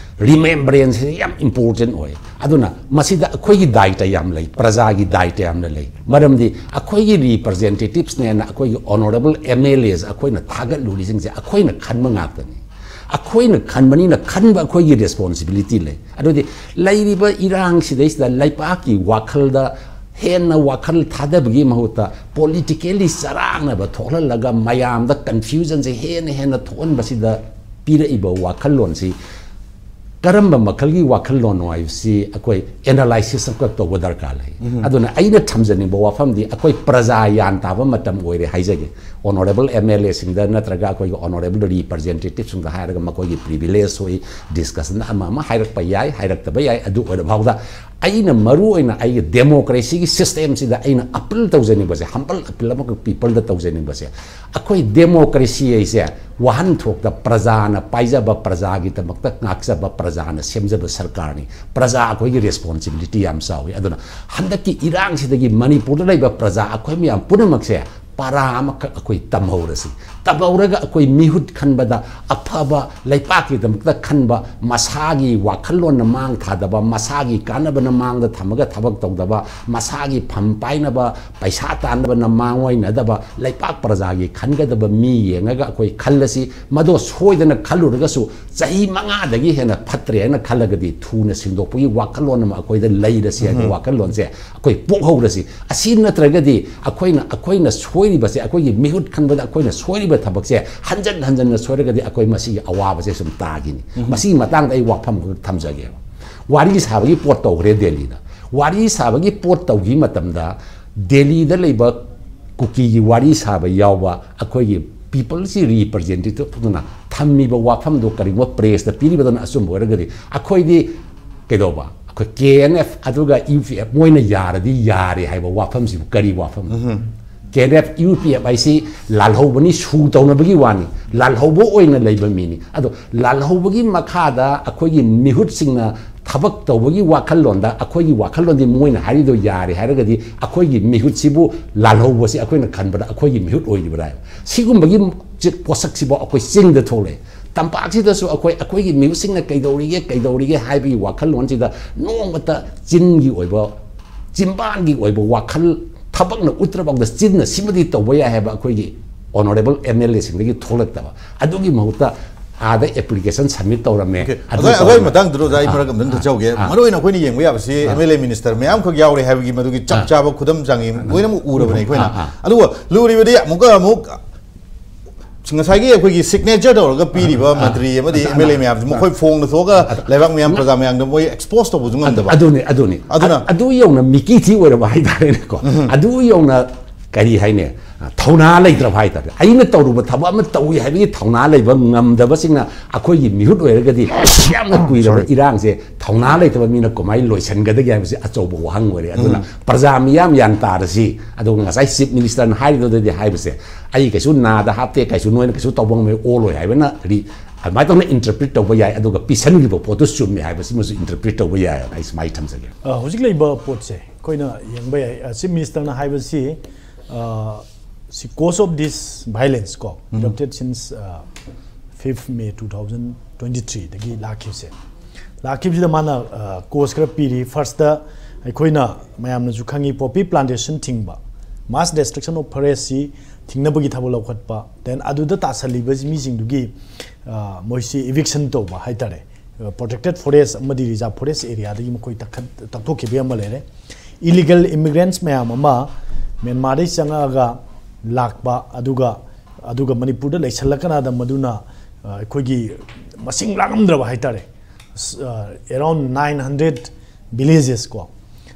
remembranceꯁꯦ ꯌꯥꯝ important ꯑꯣꯏ꯫ ꯑꯗꯨꯅ ꯃꯁꯤꯗ ꯑꯩꯈꯣꯏꯒꯤ ꯗꯥꯏꯇ ꯌꯥꯝ ꯂꯩ, ꯄ꯭ꯔꯖꯥꯒꯤ ꯗꯥꯏꯇ ꯌꯥꯝꯅ ꯂꯩ꯫ ꯃꯔꯝꯗꯤ ꯑꯩꯈꯣꯏꯒꯤ representativesꯅꯦꯅ ꯑꯩꯈꯣꯏꯒꯤ honourable MLAs ꯑꯩꯈꯣꯏꯅ ꯊꯥꯒꯠꯂꯨꯔꯤꯁꯤꯡꯁꯦ ꯑꯩꯈꯣꯏꯅ ꯈꯟꯕ ꯉꯥꯛꯇꯅꯤ꯫ ꯑꯩꯈꯣꯏꯅ ꯈꯟꯕꯅꯤꯅ ꯈꯟꯕ ꯑꯩꯈꯣꯏꯒꯤ responsibility ꯂꯩ꯫ ꯑꯗꯨꯗꯤ ꯂꯩꯔꯤꯕ ꯏꯔꯥꯡꯁꯤꯗꯩꯁꯤꯗ ꯂꯩꯕꯥꯛꯀꯤ ꯋꯥꯈꯜꯗ ꯍꯦꯟꯅ ꯋꯥꯈꯜ ꯊꯥꯗꯕꯒꯤ ꯃꯍꯨꯠꯇ politically ꯆꯔꯥꯡꯅꯕ ꯊꯣꯛꯍꯜꯂꯒ ꯃꯌꯥꯝꯗ confusionꯁꯦ ꯍꯦꯟꯅ ꯍꯦꯟꯅ ꯊꯣꯛꯍꯟꯕꯁꯤꯗ ꯄꯤꯔꯛꯏꯕ ꯋꯥꯈꯜꯂꯣꯟꯁꯤ ꯀꯔꯝꯕ ꯃꯈꯜꯒꯤ ꯋꯥꯈꯜꯂꯣꯟꯅꯣ ꯍꯥꯏꯕꯁꯤ ꯑꯩꯈꯣꯏ ꯑꯦꯅꯥꯂꯥꯏꯁꯤꯁ ꯑꯃꯈꯛ ꯇꯧꯕ ꯗꯔꯀꯥꯔ ꯂꯩ꯫ ꯑꯗꯨꯅ ꯑꯩꯅ ꯊꯝꯖꯅꯤꯡꯕ ꯋꯥꯐꯝꯗꯤ, ꯑꯩꯈꯣꯏ ꯄ꯭ꯔꯖꯥ ꯌꯥꯟ ꯇꯥꯕ ꯃꯇꯝ ꯑꯣꯏꯔꯦ ꯍꯥꯏꯖꯒꯦ꯫ ꯑꯣꯅꯔꯦꯕꯜ ꯑꯦꯝ ꯑꯦꯜ ꯑꯦꯁꯤꯡꯗ ꯅꯠꯇ꯭ꯔꯒ ꯑꯩꯈꯣꯏꯒꯤ ꯑꯣꯅꯔꯦꯕꯜ ꯔꯤꯄ꯭ꯔꯖꯦꯟꯇꯦꯇꯤꯞꯁꯤꯡꯗ ꯍꯥꯏꯔꯒ ꯃꯈꯣꯏꯒꯤ ꯄ꯭ꯔꯤꯚꯤꯂꯦꯖ ꯑꯣꯏ, ꯗꯤꯁꯀꯁꯟ ꯑꯃ ꯑꯃ ꯍꯥꯏꯔꯛꯄ ꯌꯥꯏ, ꯍꯥꯏꯔꯛꯇꯕ ꯌꯥꯏ꯫ ꯑꯗꯨ ꯑꯣꯏꯔ ꯐꯥꯎꯗ ꯑꯩꯅ ꯃꯔꯨ ꯑꯣꯏꯅ ꯑꯩꯒꯤ ꯗꯦꯃꯣꯀ꯭ꯔꯦꯁꯤꯒꯤ ꯁꯤꯁꯇꯦꯝꯁꯤꯗ ꯑꯩꯅ ꯑꯄꯤꯜ ꯇꯧꯖꯅꯤꯡꯕꯁꯦ, ꯍꯝꯕꯜ ꯑꯄꯤꯜ ꯑꯃꯈꯛ ꯄꯤꯄꯜꯗ ꯇꯧꯖꯅꯤꯡꯕꯁꯦ, ꯑꯩꯈꯣꯏ ꯗꯦꯃꯣꯀ꯭ꯔꯦꯁꯤ ꯍꯥꯏꯁꯦ ꯋꯥꯍꯟꯊꯣꯛꯇ ꯄ꯭ꯔꯖꯥꯅ ꯄꯥꯏꯖꯕ, ꯄ꯭ꯔꯖꯥꯒꯤꯗꯃꯛꯇ ꯉꯥꯛꯆꯕ, ꯄ꯭ꯔꯖꯥꯅ ꯁꯦꯝꯖꯕ ꯁꯔꯀꯥꯔꯅꯤ꯫ ꯄ꯭ꯔꯖꯥ ꯑꯩꯈꯣꯏꯒꯤ ꯔꯦꯁꯄꯣꯟꯁꯤꯕꯤꯂꯤꯇꯤ ꯌꯥꯝ ꯆꯥꯎꯏ꯫ ꯑꯗꯨꯅ ꯍꯟꯗꯛꯀꯤ ꯏꯔꯥꯡꯁꯤꯗꯒꯤ ꯃꯅꯤꯄꯨꯔꯗ ꯂꯩꯕ ꯄ꯭ꯔꯖꯥ ꯑꯩꯈꯣꯏ ꯃꯌꯥꯝ ꯄꯨꯝꯅꯃꯛꯁꯦ ꯄꯔꯥ ꯑꯃꯈꯛ ꯑꯩꯈꯣꯏ ꯇꯝꯍꯧꯔꯁꯤ꯫ ꯇꯝꯍꯧꯔꯒ ꯑꯩꯈꯣꯏ ꯃꯤꯍꯨꯠ ꯈꯟꯕꯗ ꯑꯐꯕ ꯂꯩꯄꯥꯛꯀꯤꯗꯃꯛꯇ ꯈꯟꯕ, ꯃꯁꯥꯒꯤ ꯋꯥꯈꯜꯂꯣꯟꯅ ꯃꯥꯡ ꯊꯥꯗꯕ, ꯃꯁꯥꯒꯤ ꯀꯥꯟꯅꯕꯅ ꯃꯥꯡꯗ ꯊꯝꯃꯒ ꯊꯕꯛ ꯇꯧꯗꯕ, ꯃꯁꯥꯒꯤ ꯐꯝ ꯄꯥꯏꯅꯕ, ꯄꯩꯁꯥ ꯇꯥꯟꯅꯕꯅ ꯃꯥꯡꯑꯣꯏꯅꯗꯕ, ꯂꯩꯄꯥꯛ ꯄ꯭ꯔꯖꯥꯒꯤ ꯈꯟꯒꯗꯕ ꯃꯤ ꯌꯦꯡꯉꯒ ꯑꯩꯈꯣꯏ ꯈꯜꯂꯁꯤ꯫ ꯃꯗꯣ ꯁꯣꯏꯗꯅ ꯈꯜꯂꯨꯔꯒꯁꯨ ꯆꯍꯤ ꯃꯉꯥꯗꯒꯤ ꯍꯦꯟꯅ ꯐꯠꯇ꯭ꯔꯦ ꯍꯥꯏꯅ ꯈꯜꯂꯒꯗꯤ ꯊꯨꯅ ꯁꯦꯡꯗꯣꯛꯄꯒꯤ ꯋꯥꯈꯜꯂꯣꯟ ꯑꯃ ꯑꯩꯈꯣꯏꯗ ꯂꯩꯔꯁꯤ ꯍꯥꯏꯕ ꯋꯥꯈꯜꯂꯣꯟꯁꯦ ꯑꯩꯈꯣꯏ ꯄꯣꯛꯍꯧꯔꯁꯤ꯫ ꯑꯁꯤ ꯅꯠꯇ꯭ꯔꯒꯗꯤ ꯑꯩꯈꯣꯏꯅ, ꯑꯩꯈꯣꯏꯅ ꯁꯣꯏꯔꯤꯕꯁꯦ, ꯑꯩꯈꯣꯏꯒꯤ ꯃꯤꯍꯨꯠ ꯈꯟꯕꯗ ꯑꯩꯈꯣꯏꯅ ꯁꯣꯏꯔꯤꯕ ꯊꯕꯛꯁꯦ ꯍꯟꯖꯟ ꯍꯟꯖꯟꯅ ꯁꯣꯏꯔꯒꯗꯤ ꯑꯩꯈꯣꯏ ꯃꯁꯤꯒꯤ ꯑꯋꯥꯕꯁꯦ ꯁꯨꯝ ꯇꯥꯈꯤꯅꯤ꯫ ꯃꯁꯤꯒꯤ ꯃꯇꯥꯡꯗ ꯑꯩ ꯋꯥꯐꯝ ꯑꯃꯈꯛ ꯊꯝꯖꯒꯦꯕ꯫ ꯋꯥꯔꯤ ꯁꯥꯕꯒꯤ ꯄꯣꯠ ꯇꯧꯈ꯭ꯔꯦ ꯗꯦꯜꯂꯤꯗ꯫ ꯋꯥꯔꯤ ꯁꯥꯕꯒꯤ ꯄꯣꯠ ꯇꯧꯈꯤꯕ ꯃꯇꯝꯗ ꯗꯦꯜꯂꯤꯗ ꯂꯩꯕ ꯀꯨꯀꯤꯒꯤ ꯋꯥꯔꯤ ꯁꯥꯕ ꯌꯥꯎꯕ ꯑꯩꯈꯣꯏꯒꯤ ꯄꯤꯄꯜꯁꯤ ꯔꯤꯄ꯭ꯔꯖꯦꯟꯇꯦꯇꯤꯞꯇꯨꯅ ꯊꯝꯃꯤꯕ ꯋꯥꯐꯝꯗꯣ ꯀꯔꯤꯒꯨꯝꯕ ꯄ꯭ꯔꯦꯁꯇ ꯄꯤꯔꯤꯕꯗꯨꯅ ꯑꯆꯨꯝꯕ ꯑꯣꯏꯔꯒꯗꯤ ꯑꯩꯈꯣꯏꯗꯤ ꯀꯩꯗꯧꯕ? ꯑꯩꯈꯣꯏ ꯀꯦ ꯑꯦꯟ ꯑꯦꯐ ꯑꯗꯨꯒ ꯌꯨ ꯄꯤ ꯑꯦꯐ ꯃꯣꯏꯅ ꯌꯥꯔꯗꯤ ꯌꯥꯔꯦ ꯍꯥꯏꯕ ꯋꯥꯐꯝꯁꯤꯕꯨ ꯀꯔꯤ ꯋꯥꯐꯝ? K N F, U P F ꯍꯥꯏꯁꯤ ꯂꯥꯜꯍꯧꯕꯅꯤ, ꯁꯨ ꯇꯧꯅꯕꯒꯤ ꯋꯥꯅꯤ, ꯂꯥꯜꯍꯧꯕ ꯑꯣꯏꯅ ꯂꯩꯕ ꯃꯤꯅꯤ꯫ ꯑꯗꯣ ꯂꯥꯜꯍꯧꯕꯒꯤ ꯃꯈꯥꯗ ꯑꯩꯈꯣꯏꯒꯤ ꯃꯤꯍꯨꯠꯁꯤꯡꯅ ꯊꯕꯛ ꯇꯧꯕꯒꯤ ꯋꯥꯈꯜꯂꯣꯟꯗ, ꯑꯩꯈꯣꯏꯒꯤ ꯋꯥꯈꯜꯂꯣꯟꯗꯤ ꯃꯣꯏꯅ ꯍꯥꯏꯔꯤꯗꯣ ꯌꯥꯔꯦ ꯍꯥꯏꯔꯒꯗꯤ ꯑꯩꯈꯣꯏꯒꯤ ꯃꯤꯍꯨꯠꯁꯤꯕꯨ ꯂꯥꯜꯍꯧꯕꯁꯤ ꯑꯩꯈꯣꯏꯅ ꯈꯟꯕꯗ ꯑꯩꯈꯣꯏꯒꯤ ꯃꯤꯍꯨꯠ ꯑꯣꯏꯔꯤꯕ꯭ꯔꯥ ꯍꯥꯏꯕ꯫ ꯁꯤꯒꯨꯝꯕꯒꯤ ꯆꯤ-, ꯄꯣꯠꯁꯛꯁꯤꯐꯥꯎ ꯑꯩꯈꯣꯏ ꯆꯤꯡꯗ ꯊꯣꯛꯂꯛꯑꯦ꯫ ꯇꯝꯄꯥꯛꯁꯤꯗꯁꯨ ꯑꯩꯈꯣꯏ, ꯑꯩꯈꯣꯏꯒꯤ ꯃꯤꯍꯨꯠꯁꯤꯡꯅ ꯀꯩꯗꯧꯔꯤꯒꯦ, ꯀꯩꯗꯧꯔꯤꯒꯦ ꯍꯥꯏꯕꯒꯤ ꯋꯥꯈꯜꯂꯣꯟꯁꯤꯗ ꯅꯣꯡꯃꯇ ꯆꯤꯟꯒꯤ ꯑꯣꯏꯕ, ꯆꯤꯟꯕꯥꯟꯒꯤ ꯑꯣꯏꯕ ꯋꯥꯈꯜ ꯊꯕꯛꯅ ꯎꯠꯇ꯭ꯔꯐꯥꯎꯗ ꯆꯤꯟꯅ ꯁꯤꯃꯗꯤ ꯇꯧꯕ ꯌꯥꯏ ꯍꯥꯏꯕ ꯑꯩꯈꯣꯏꯒꯤ ꯑꯣꯅꯔꯦꯕꯜ ꯑꯦꯝ ꯑꯦꯜ ꯑꯦꯁꯤꯡꯗꯒꯤ ꯊꯣꯛꯂꯛꯇꯕ꯫ ꯑꯗꯨꯒꯤ ꯃꯍꯨꯠꯇ ꯑꯥꯗ ꯑꯦꯄ꯭ꯂꯤꯀꯦꯁꯟ ꯁꯕꯃꯤꯠ ꯇꯧꯔꯝꯃꯦ꯫ ꯑꯗꯨ ꯑꯗꯨꯒꯤ, ꯑꯗꯨꯒꯤ ꯇꯧꯔꯝꯃꯦ꯫ ꯃꯇꯥꯡꯗꯨꯗ ꯑꯣꯖꯥ ꯑꯩ ꯑꯥ, ꯃꯔꯛ ꯑꯝꯇꯪ ꯑꯥ, ꯊꯠꯆꯍꯧꯒꯦ꯫ ꯑꯥ꯫ ꯃꯔꯨ ꯑꯣꯏꯅ ꯑꯩꯈꯣꯏꯅ ꯌꯦꯡꯕ ꯌꯥꯕꯁꯤ ꯑꯥ꯫ ꯑꯦꯝ ꯑꯦꯜ ꯑꯦ ꯃꯤꯅꯤꯁꯇꯔ ꯃꯌꯥꯝꯈꯛ ꯌꯥꯎꯔꯦ ꯍꯥꯏꯕꯒꯤ ꯃꯗꯨꯒꯤ ꯆꯞ ꯑꯥ꯫ ꯆꯥꯕ ꯈꯨꯗꯝ ꯆꯥꯡꯌꯦꯡ ꯂꯣꯏꯅꯃꯛ ꯎꯔꯕꯅꯦ ꯑꯩꯈꯣꯏꯅ꯫ ꯑꯥ, ꯑꯥ꯫ ꯑꯗꯨꯒ ꯂꯨꯔꯤꯕꯗꯤ ꯑꯃꯨꯛꯀ ꯑꯃꯨꯛ ꯉꯁꯥꯏꯒꯤ ꯑꯩꯈꯣꯏꯒꯤ ꯁꯤꯒꯅꯦꯆꯔ ꯇꯧꯔꯒ ꯄꯤꯔꯤꯕ ꯃꯟꯇ꯭ꯔꯤ ꯑꯃꯗꯤ ꯑꯦꯝ ꯑꯦꯜ ꯑꯦ ꯃꯌꯥꯝꯁꯦ ꯃꯈꯣꯏ ꯐꯣꯡꯅ ꯊꯣꯛꯑꯒ ꯂꯩꯕꯥꯛ ꯃꯤꯌꯥꯝ ꯄ꯭ꯔꯖꯥ ꯃꯌꯥꯝꯗ ꯃꯣꯏ ꯑꯦꯛꯁꯄꯣꯖ ꯇꯧꯕꯁꯨ ꯉꯝꯗꯕ꯫ ꯑꯗꯨꯅꯤ ꯑꯗꯨꯅꯤ ꯑꯗꯨꯅ ꯑꯗꯨ ꯌꯧꯅ ꯃꯤꯀꯤ ꯊꯤ ꯑꯣꯏꯔꯕ ꯍꯥꯏꯇꯥꯔꯦꯅꯦꯀꯣ꯫ ꯑꯗꯨ ꯌꯧꯅ ꯀꯔꯤ ꯍꯥꯏꯅꯤ, ꯊꯧꯅꯥ ꯂꯩꯇ꯭ꯔꯕ ꯍꯥꯏꯇꯥꯔꯦ꯫ ꯑꯩꯅ ꯇꯧꯔꯨꯕ ꯊꯕꯛ ꯑꯃ ꯇꯧꯏ ꯍꯥꯏꯕꯒꯤ ꯊꯧꯅꯥ ꯂꯩꯕ ꯉꯝꯗꯕꯁꯤꯡꯅ ꯑꯩꯈꯣꯏꯒꯤ ꯃꯤꯍꯨꯠ ꯑꯣꯏꯔꯒꯗꯤ ꯌꯥꯝꯅ ꯀꯨꯏꯔꯕ ꯏꯔꯥꯡꯁꯦ ꯊꯧꯅꯥ ꯂꯩꯇꯕ ꯃꯤꯅ ꯀꯃꯥꯏꯅ ꯂꯣꯏꯁꯤꯟꯒꯗꯒꯦ ꯍꯥꯏꯕꯁꯤ ꯑꯆꯧꯕ ꯋꯥꯍꯪ ꯑꯣꯏꯔꯦ꯫ ꯑꯗꯨꯅ ꯄ꯭ꯔꯖꯥ ꯃꯤꯌꯥꯝ ꯌꯥꯟ ꯇꯥꯔꯁꯤ꯫ ꯑꯗꯨꯒ ꯉꯁꯥꯏ ꯆꯤꯐ ꯃꯤꯅꯤꯁꯇꯔꯅ ꯍꯥꯏꯔꯤꯗꯨꯗꯗꯤ ꯍꯥꯏꯕꯁꯦ, ꯑꯩ ꯀꯩꯁꯨ ꯅꯥꯗ ꯍꯥꯞꯇꯦ, ꯀꯩꯁꯨ ꯅꯣꯏꯅ ꯀꯩꯁꯨ ꯇꯧꯕ ꯉꯝꯃꯣꯏ, ꯑꯣꯜꯂꯣꯏ ꯍꯥꯏꯕꯅ ꯔꯤ-, ꯑꯗꯨꯃꯥꯏꯅ ꯇꯧꯅ ꯏꯟꯇꯔꯄ꯭ꯔꯤꯠ ꯇꯧꯕ ꯌꯥꯏ꯫ ꯑꯗꯨꯒ ꯄꯤꯁꯟꯈꯤꯕ ꯄꯣꯠꯇꯨ ꯆꯨꯝꯃꯦ ꯍꯥꯏꯕꯁꯤꯃꯁꯨ ꯏꯟꯇꯔꯄ꯭ꯔꯤꯠ ꯇꯧꯕ ꯌꯥꯏ꯫ ꯑꯩ ꯁꯨꯃꯥꯏꯅ ꯊꯝꯖꯒꯦ꯫ ꯑ, ꯍꯧꯖꯤꯛ ꯂꯩꯕ ꯄꯣꯠꯁꯦ ꯑꯩꯈꯣꯏꯅ ꯌꯦꯡꯕ ꯌꯥꯏ꯫ ꯆꯤꯐ ꯃꯤꯅꯤꯁꯇꯔꯅ ꯍꯥꯏꯕꯁꯤ, ꯑ, ꯁꯤ cause of this violence ꯀꯣ, erupted since, ꯑ, fifth May two thousand twenty three ꯗꯒꯤ ꯂꯥꯛꯈꯤꯕꯁꯦ, ꯂꯥꯛꯈꯤꯕꯁꯤꯗ ꯃꯥꯅ ꯀꯣꯁ ꯈꯔ ꯄꯤꯔꯤ꯫ ꯐꯥꯔꯁꯇ ꯑꯩꯈꯣꯏꯅ ꯃꯌꯥꯝꯅꯁꯨ ꯈꯪꯉꯤ, ꯄꯣꯄꯤ ꯄ꯭ꯂꯥꯟꯇꯦꯁꯟ ꯊꯤꯡꯕ, mass destruction of forest ꯁꯤ ꯊꯤꯡꯅꯕꯒꯤ ꯊꯕꯛ ꯂꯧꯈꯠꯄ, then ꯑꯗꯨꯗ ꯇꯥꯁꯜꯂꯤꯕ ꯃꯤꯁꯤꯡꯗꯨꯒꯤ, ꯑ, ꯃꯣꯏꯁꯤ ꯏꯚꯤꯛꯁꯟ ꯇꯧꯕ ꯍꯥꯏꯇꯥꯔꯦ꯫ ꯄ꯭ꯔꯣꯇꯦꯛꯇꯦꯠ ꯐꯣꯔꯦꯁ ꯑꯃꯗꯤ ꯔꯤꯖꯥꯔꯚ ꯐꯣꯔꯦꯁ ꯑꯦꯔꯤꯌꯥꯗꯒꯤ ꯃꯈꯣꯏ ꯇꯛꯈꯠ-, ꯇꯛꯊꯣꯛꯈꯤꯕ ꯑꯃ ꯂꯩꯔꯦ꯫ ꯏꯂꯤꯒꯦꯜ ꯏꯃꯤꯒ꯭ꯔꯦꯟꯠꯁ ꯃꯌꯥꯝ ꯑꯃ ꯃ꯭ꯌꯥꯟꯃꯥꯔꯗꯒꯤ ꯆꯪꯉꯛꯑꯒ ꯂꯥꯛꯄ, ꯑꯗꯨꯒ ꯑꯗꯨꯒ ꯃꯅꯤꯄꯨꯔꯗ ꯂꯩꯁꯜꯂꯀꯅꯥꯗ ꯃꯗꯨꯅ, ꯑ, ꯑꯩꯈꯣꯏꯒꯤ ꯃꯁꯤꯡ ꯂꯥꯛꯂꯝꯗ꯭ꯔꯕ ꯍꯥꯏꯇꯥꯔꯦ, ꯑꯦꯔꯥꯎꯟ ꯅꯥꯏꯟ ꯍꯟꯗ꯭ꯔꯦꯠ ꯚꯤꯂꯦꯖꯦꯁ ꯀꯣ,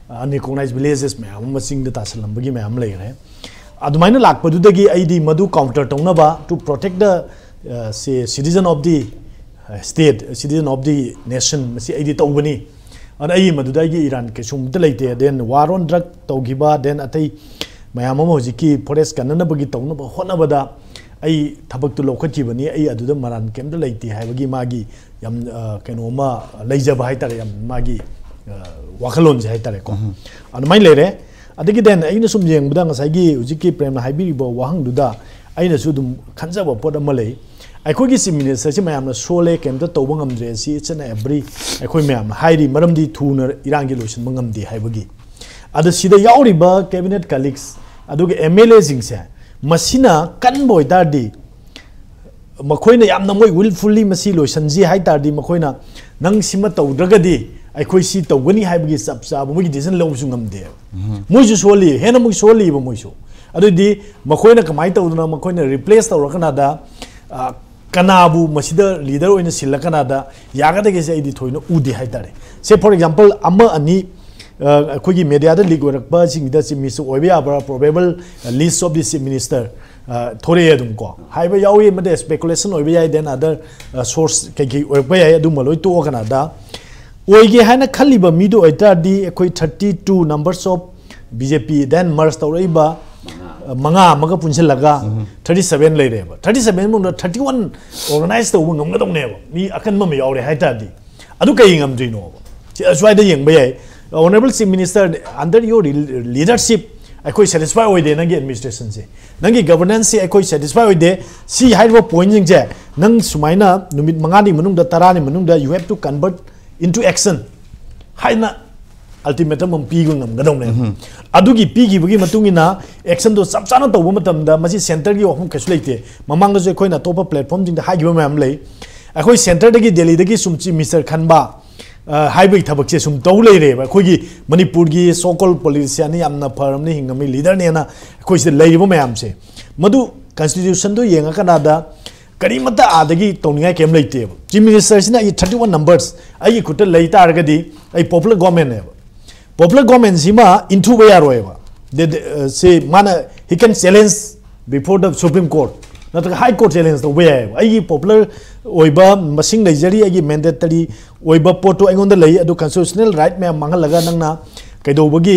ꯑꯟꯔꯤꯀꯣꯛꯅꯥꯏꯖ ꯚꯤꯂꯦꯖꯦꯁ ꯃꯌꯥꯝ ꯑꯃ ꯆꯤꯡꯗ ꯇꯥꯁꯜꯂꯝꯕꯒꯤ ꯃꯌꯥꯝ ꯂꯩꯈ꯭ꯔꯦ꯫ ꯑꯗꯨꯃꯥꯏꯅ ꯂꯥꯛꯄꯗꯨꯗꯒꯤ ꯑꯩꯗꯤ ꯃꯗꯨ ꯀꯥꯎꯟꯇꯔ ꯇꯧꯅꯕ, to protect the, uh, ci-, citizen of the, uh, state, citizen of the nation, ꯃꯁꯤ ꯑꯩꯗꯤ ꯇꯧꯕꯅꯤ꯫ ꯑꯗꯨꯅ ꯑꯩ ꯃꯗꯨꯗ ꯑꯩꯒꯤ ꯏꯔꯥꯟ ꯀꯩꯁꯨꯝꯇ ꯂꯩꯇꯦ꯫ Then war on drug ꯇꯧꯈꯤꯕ, then ꯑꯇꯩ ꯃꯌꯥꯝ ꯑꯃ ꯍꯧꯖꯤꯛꯀꯤ ꯐꯣꯔꯦꯁ ꯀꯟꯅꯅꯕꯒꯤ ꯇꯧꯅꯕ ꯍꯣꯠꯅꯕꯗ ꯑꯩ ꯊꯕꯛꯇꯨ ꯂꯧꯈꯠꯈꯤꯕꯅꯤ, ꯑꯩ ꯑꯗꯨꯗ ꯃꯔꯥꯟ ꯀꯩꯝꯇ ꯂꯩꯇꯦ ꯍꯥꯏꯕꯒꯤ ꯃꯥꯒꯤ ꯌꯥꯝ, ꯑ, ꯀꯩꯅꯣ ꯑꯃ ꯂꯩꯖꯕ ꯍꯥꯏꯇꯥꯔꯦ, ꯌꯥꯝ ꯃꯥꯒꯤ, ꯑ, ꯋꯥꯈꯜꯂꯣꯟꯁꯦ ꯍꯥꯏꯇꯥꯔꯦꯀꯣ꯫ ꯑꯗꯨꯃꯥꯏꯅ ꯂꯩꯔꯦ꯫ ꯑꯗꯒꯤ then ꯑꯩꯅ ꯁꯨꯝ ꯌꯦꯡꯕꯗ ꯉꯁꯥꯏꯒꯤ ꯍꯧꯖꯤꯛꯀꯤ ꯄ꯭ꯔꯦꯝꯅ ꯍꯥꯏꯕꯤꯔꯤꯕ ꯋꯥꯍꯪꯗꯨꯗ ꯑꯩꯅꯁꯨ ꯑꯗꯨꯝ ꯈꯟꯖꯕ ꯄꯣꯠ ꯑꯃ ꯂꯩ꯫ ꯑꯩꯈꯣꯏꯒꯤ ꯆꯤꯐ ꯃꯤꯅꯤꯁꯇꯔꯁꯤ ꯃꯌꯥꯝꯅ ꯁꯣꯜꯂꯦ, ꯀꯩꯝꯇ ꯇꯧꯕ ꯉꯝꯗ꯭ꯔꯦ, ꯁꯤ each and every ꯑꯩꯈꯣꯏ ꯃꯌꯥꯝꯅ ꯍꯥꯏꯔꯤ, ꯃꯔꯝꯗꯤ ꯊꯨꯅ ꯏꯔꯥꯡꯒꯤ ꯂꯣꯏꯁꯤꯟꯕ ꯉꯝꯗꯦ ꯍꯥꯏꯕꯒꯤ꯫ ꯑꯗ ꯁꯤꯗ ꯌꯥꯎꯔꯤꯕ ꯀꯦꯕꯤꯅꯦꯠ ꯀꯂꯤꯛꯁ ꯑꯗꯨꯒ ꯑꯦꯝ ꯑꯦꯜ ꯑꯦꯁꯤꯡꯁꯦ ꯃꯁꯤꯅ ꯀꯟꯕ ꯑꯣꯏꯇꯥꯔꯗꯤ, ꯃꯈꯣꯏꯅ ꯌꯥꯝꯅ ꯃꯣꯏ ꯋꯤꯜꯐꯨꯜꯂꯤ ꯃꯁꯤ ꯂꯣꯏꯁꯤꯟꯁꯤ ꯍꯥꯏ ꯇꯥꯔꯗꯤ, ꯃꯈꯣꯏꯅ ꯅꯪ ꯁꯤꯃ ꯇꯧꯗ꯭ꯔꯒꯗꯤ ꯑꯩꯈꯣꯏ ꯁꯤ ꯇꯧꯒꯅꯤ ꯍꯥꯏꯕꯒꯤ ꯆꯞ ꯆꯥꯕ ꯃꯣꯏꯒꯤ ꯗꯤꯁꯤꯖꯟ ꯂꯧꯕꯁꯨ ꯉꯝꯗꯦꯕ꯫ ꯃꯣꯏꯁꯨ ꯁꯣꯜꯂꯤ, ꯍꯦꯟꯅ ꯑꯃꯨꯛ ꯁꯣꯜꯂꯤꯕ ꯃꯣꯏꯁꯨ꯫ ꯑꯗꯨꯗꯤ ꯃꯈꯣꯏꯅ ꯀꯃꯥꯏꯅ ꯇꯧꯗꯅ ꯃꯈꯣꯏꯅ ꯔꯤꯄ꯭ꯂꯦꯁ ꯇꯧꯔꯀꯥꯟꯗ, ꯑ, ꯀꯅꯥꯕꯨ ꯃꯁꯤꯗ ꯂꯤꯗꯔ ꯑꯣꯏꯅ ꯁꯤꯜꯂꯀꯥꯟꯗ ꯌꯥꯒꯗꯒꯦꯁꯦ ꯑꯩꯗꯤ ꯊꯣꯏꯅ ꯎꯗꯦ ꯍꯥꯏꯇꯥꯔꯦ꯫ ꯁꯦ, ꯐꯣꯔ ꯑꯦꯛꯖꯥꯝꯄꯜ, ꯑꯃ ꯑꯅꯤ, ꯑ, ꯑꯩꯈꯣꯏꯒꯤ ꯃꯦꯗꯤꯌꯥꯗ ꯂꯤꯛ ꯑꯣꯏꯔꯛꯄꯁꯤꯡꯗ ꯆꯤꯐ ꯃꯤꯅꯤꯁꯇꯔ ꯑꯣꯏꯕ ꯌꯥꯕ꯭ꯔꯥ, probable list of the chief minister ꯊꯣꯔꯛꯑꯦ ꯑꯗꯨꯝ ꯀꯣ, ꯍꯥꯏꯕ ꯌꯥꯎꯏ꯫ ꯑꯃꯗꯤ ꯁ꯭ꯄꯦꯀꯨꯂꯦꯁꯟ ꯑꯣꯏꯕ ꯌꯥꯏ, ꯗꯦꯟ ꯑꯗꯔ ꯁꯣꯔꯁ ꯀꯩꯀꯩ ꯑꯣꯏꯔꯛꯄ ꯌꯥꯏ꯫ ꯑꯗꯨꯝꯕ ꯂꯣꯏ ꯇꯣꯛꯑꯀꯥꯟꯗ ꯑꯣꯏꯒꯦ ꯍꯥꯏꯅ ꯈꯜꯂꯤꯕ ꯃꯤꯗꯨ ꯑꯣꯏꯇꯥꯔꯗꯤ, ꯑꯩꯈꯣꯏ thirty two numbers of B J P, then ꯃꯔꯁ ꯇꯧꯔꯛꯏꯕ, ꯑ, ꯃꯉꯥ ꯑꯃꯒ ꯄꯨꯟꯁꯤꯜꯂꯒ ꯊꯥꯔꯇꯤ ꯁꯕꯦꯟ ꯂꯩꯔꯦꯕ꯫ ꯊꯥꯔꯇꯤ ꯁꯕꯦꯟ ꯃꯅꯨꯡꯗ ꯊꯥꯔꯇꯤ ꯋꯥꯟ ꯑꯣꯔꯒꯅꯥꯏꯖ ꯇꯧꯕ ꯉꯝꯒꯗꯧꯅꯦꯕ, ꯃꯤ ꯑꯀꯟꯕ ꯑꯃ ꯌꯥꯎꯔꯦ ꯍꯥꯏ ꯇꯥꯔꯗꯤ꯫ ꯑꯗꯨ ꯀꯩ ꯉꯝꯗ꯭ꯔꯤꯅꯣꯕ? ꯁꯤ ꯑꯁ꯭ꯋꯥꯏꯗ ꯌꯦꯡꯕ ꯌꯥꯏ꯫ Honourable Chief Minister, under your leadership ꯑꯩꯈꯣꯏ ꯁꯦꯇꯤꯁꯐꯥꯏ ꯑꯣꯏꯗꯦ, ꯅꯪꯒꯤ ꯑꯦꯗꯃꯤꯅꯤꯁꯇ꯭ꯔꯦꯁꯟꯁꯦ, ꯅꯪꯒꯤ ꯒꯕꯔꯅꯦꯟꯁꯁꯦ ꯑꯩꯈꯣꯏ ꯁꯦꯇꯤꯁꯐꯥꯏ ꯑꯣꯏꯗꯦ꯫ ꯁꯤ ꯍꯥꯏꯔꯤꯕ ꯄꯣꯏꯟꯁꯤꯡꯁꯦ ꯅꯪ ꯁꯨꯃꯥꯏꯅ ꯅꯨꯃꯤꯠ ꯃꯉꯥꯅꯤ ꯃꯅꯨꯡꯗ, ꯇꯔꯥꯅꯤ ꯃꯅꯨꯡꯗ, you have to convert into action ꯍꯥꯏꯅ ꯑꯜꯇꯤꯃꯦꯇꯝ ꯑꯃ ꯄꯤꯕ ꯉꯝꯒꯗꯧꯅꯦ꯫ ꯑꯗꯨꯒꯤ ꯄꯤꯈꯤꯕꯒꯤ ꯃꯇꯨꯡ ꯏꯟꯅ ꯑꯦꯛꯁꯟꯗꯣ ꯆꯞ ꯆꯥꯅ ꯇꯧꯕ ꯃꯇꯝꯗ, ꯃꯁꯤ ꯁꯦꯟꯇꯔꯒꯤ ꯋꯥꯐꯝ ꯀꯩꯁꯨ ꯂꯩꯇꯦ꯫ ꯃꯃꯥꯡꯗꯁꯨ ꯑꯩꯈꯣꯏꯅ ꯑꯇꯣꯞꯄ ꯄ꯭ꯂꯦꯠꯐꯣꯔꯝꯁꯤꯡꯗ ꯍꯥꯏꯈꯤꯕ ꯃꯌꯥꯝ ꯂꯩ꯫ ꯑꯩꯈꯣꯏ ꯁꯦꯟꯇꯔꯗꯒꯤ, ꯗꯦꯜꯂꯤꯗꯒꯤ ꯁꯨꯝ ꯆꯤꯐ ꯃꯤꯅꯤꯁꯇꯔ ꯈꯟꯕ, ꯑ, ꯍꯥꯏꯕꯒꯤ ꯊꯕꯛꯁꯦ ꯁꯨꯝ ꯇꯧ ꯂꯩꯔꯦꯕ꯫ ꯑꯩꯈꯣꯏꯒꯤ ꯃꯅꯤꯄꯨꯔꯒꯤ ꯁꯣꯀꯣꯜ ꯄꯣꯂꯤꯇꯤꯁꯤꯌꯥꯟꯅꯤ, ꯌꯥꯝꯅ ꯐꯔꯕꯅꯤ, ꯍꯤꯡꯉꯝꯃꯤ ꯂꯤꯗꯔꯅꯦꯅ ꯑꯩꯈꯣꯏꯁꯤꯗ ꯂꯩꯔꯤꯕ ꯃꯌꯥꯝꯁꯦ, ꯃꯗꯨ ꯀꯟꯁꯇꯤꯇ꯭ꯌꯨꯁꯟꯗꯨ ꯌꯦꯡꯉꯀꯥꯟꯗ ꯀꯔꯤꯃꯠꯇ ꯑꯥꯗꯒꯤ ꯇꯧꯅꯤꯡꯉꯥꯏ ꯀꯩꯝ ꯂꯩꯇꯦꯕ꯫ ꯆꯤꯐ ꯃꯤꯅꯤꯁꯇꯔꯁꯤꯅ ꯑꯩꯒꯤ ꯊꯥꯔꯇꯤ ꯋꯥꯟ ꯅꯝꯕꯔꯁ ꯑꯩꯒꯤ ꯈꯨꯠꯇ ꯂꯩ ꯇꯥꯔꯒꯗꯤ, ꯑꯩ ꯄꯣꯄꯨꯂꯔ ꯒꯣꯔꯃꯦꯟꯅꯦꯕ꯫ ꯄꯣꯄꯨꯂꯔ ꯒꯣꯔꯃꯦꯟꯁꯤꯃ ꯏꯟꯊꯨꯕ ꯌꯥꯔꯣꯏꯕ꯫ ꯗꯦ-, ꯗꯦ-, ꯑ, ꯁꯤ ꯃꯥꯅ, he can challenge before the Supreme Court, ꯅꯠꯇ꯭ꯔꯒ ꯍꯥꯏ ꯀꯣꯔꯠ ꯆꯦꯂꯦꯟꯖ ꯇꯧꯕ ꯌꯥꯏꯑꯕ꯫ ꯑꯩꯒꯤ ꯄꯣꯄꯨꯂꯔ ꯑꯣꯏꯕ ꯃꯁꯤꯡ ꯂꯩꯖꯔꯤ, ꯑꯩꯒꯤ ꯃꯦꯟꯗꯦꯇꯔꯤ ꯑꯣꯏꯕ ꯄꯣꯠꯇꯣ ꯑꯩꯉꯣꯟꯗ ꯂꯩ, ꯑꯗꯨ ꯀꯟꯁꯇꯤꯇ꯭ꯌꯨꯁꯅꯦꯜ ꯔꯥꯏꯠ ꯃꯌꯥꯝ ꯃꯥꯡꯍꯜꯂꯒ ꯅꯪꯅ ꯀꯩꯗꯧꯕꯒꯤ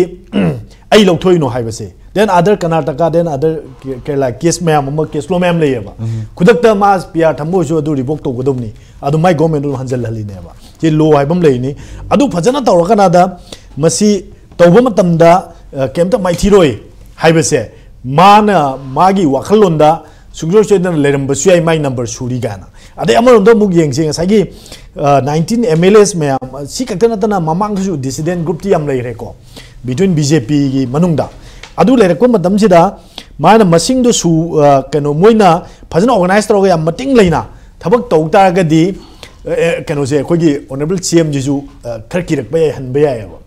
ꯑꯩ ꯂꯧꯊꯣꯛꯏꯅꯣ ꯍꯥꯏꯕꯁꯦ꯫ Then other Karnataka, then other Ke-, Kerala case ꯃꯌꯥꯝ ꯑꯃ, case law ꯃꯌꯥꯝ ꯂꯩꯌꯦꯕ꯫ ꯈꯨꯗꯛꯇ ꯃꯥ ꯄꯤ ꯑꯥꯔ ꯊꯝꯕ ꯑꯣꯏꯁꯨ ꯑꯗꯨ ꯔꯤꯚꯣꯛ ꯇꯧꯒꯗꯕꯅꯤ, ꯑꯗꯨ ꯃꯥꯏ ꯒꯣꯔꯃꯦꯟꯗꯨ ꯍꯟꯖꯤꯜꯍꯜꯂꯤꯅꯦꯕ꯫ ꯁꯤ ꯂꯣ ꯍꯥꯏꯕ ꯑꯃ ꯂꯩꯔꯤꯅꯤ꯫ ꯑꯗꯨ ꯐꯖꯅ ꯇꯧꯔꯀꯥꯟꯗ ꯃꯁꯤ ꯇꯧꯕ ꯃꯇꯝꯗ, ꯑ, ꯀꯩꯝꯇ ꯃꯥꯏꯊꯤꯔꯣꯏ ꯍꯥꯏꯕꯁꯦ, ꯃꯥꯅ ꯃꯥꯒꯤ ꯋꯥꯈꯜꯂꯣꯟꯗ ꯁꯨꯡꯁꯣꯏ ꯁꯣꯏꯗꯅ ꯂꯩꯔꯝꯕꯁꯨ ꯌꯥꯏ, ꯃꯥꯏ ꯅꯝꯕꯔ ꯁꯨꯔꯤ ꯀꯥꯏꯅ꯫ ꯑꯗꯩ ꯑꯃꯔꯣꯝꯗ ꯑꯃꯨꯛ ꯌꯦꯡꯁꯤ, ꯉꯁꯥꯏꯒꯤ, ꯑ, ꯅꯥꯏꯟꯇꯤꯟ ꯑꯦꯝ ꯑꯦꯜ ꯑꯦꯁ ꯃꯌꯥꯝ, ꯑ, ꯁꯤ ꯈꯛꯇ ꯅꯠꯇꯅ ꯃꯃꯥꯡꯗꯁꯨ ꯗꯤꯁꯤꯗꯦꯟ ꯒ꯭ꯔꯨꯞꯇꯤ ꯌꯥꯝ ꯂꯩꯈ꯭ꯔꯦꯀꯣ, ꯕꯤꯇ꯭ꯋꯤꯟ ꯕꯤ ꯖꯦ ꯄꯤꯒꯤ ꯃꯅꯨꯡꯗ꯫ ꯑꯗꯨ ꯂꯩꯔꯛꯄ ꯃꯇꯝꯁꯤꯗ ꯃꯥꯅ ꯃꯁꯤꯡꯗꯣ ꯁꯨ-, ꯑ, ꯀꯩꯅꯣ, ꯃꯣꯏꯅ ꯐꯖꯅ ꯑꯣꯔꯒꯅꯥꯏꯖ ꯇꯧꯔꯒ ꯌꯥꯝ ꯃꯇꯤꯡ ꯂꯩꯅ ꯊꯕꯛ ꯇꯧ ꯇꯥꯔꯒꯗꯤ, ꯑ, ꯑ, ꯀꯩꯅꯣꯁꯦ, ꯑꯩꯈꯣꯏꯒꯤ ꯑꯣꯅꯔꯦꯕꯜ ꯁꯤ ꯑꯦꯝꯁꯤꯁꯨ, ꯑ, ꯈꯔ ꯀꯤꯔꯛꯄ ꯌꯥꯏ, ꯍꯟꯕ ꯌꯥꯏꯑꯕ꯫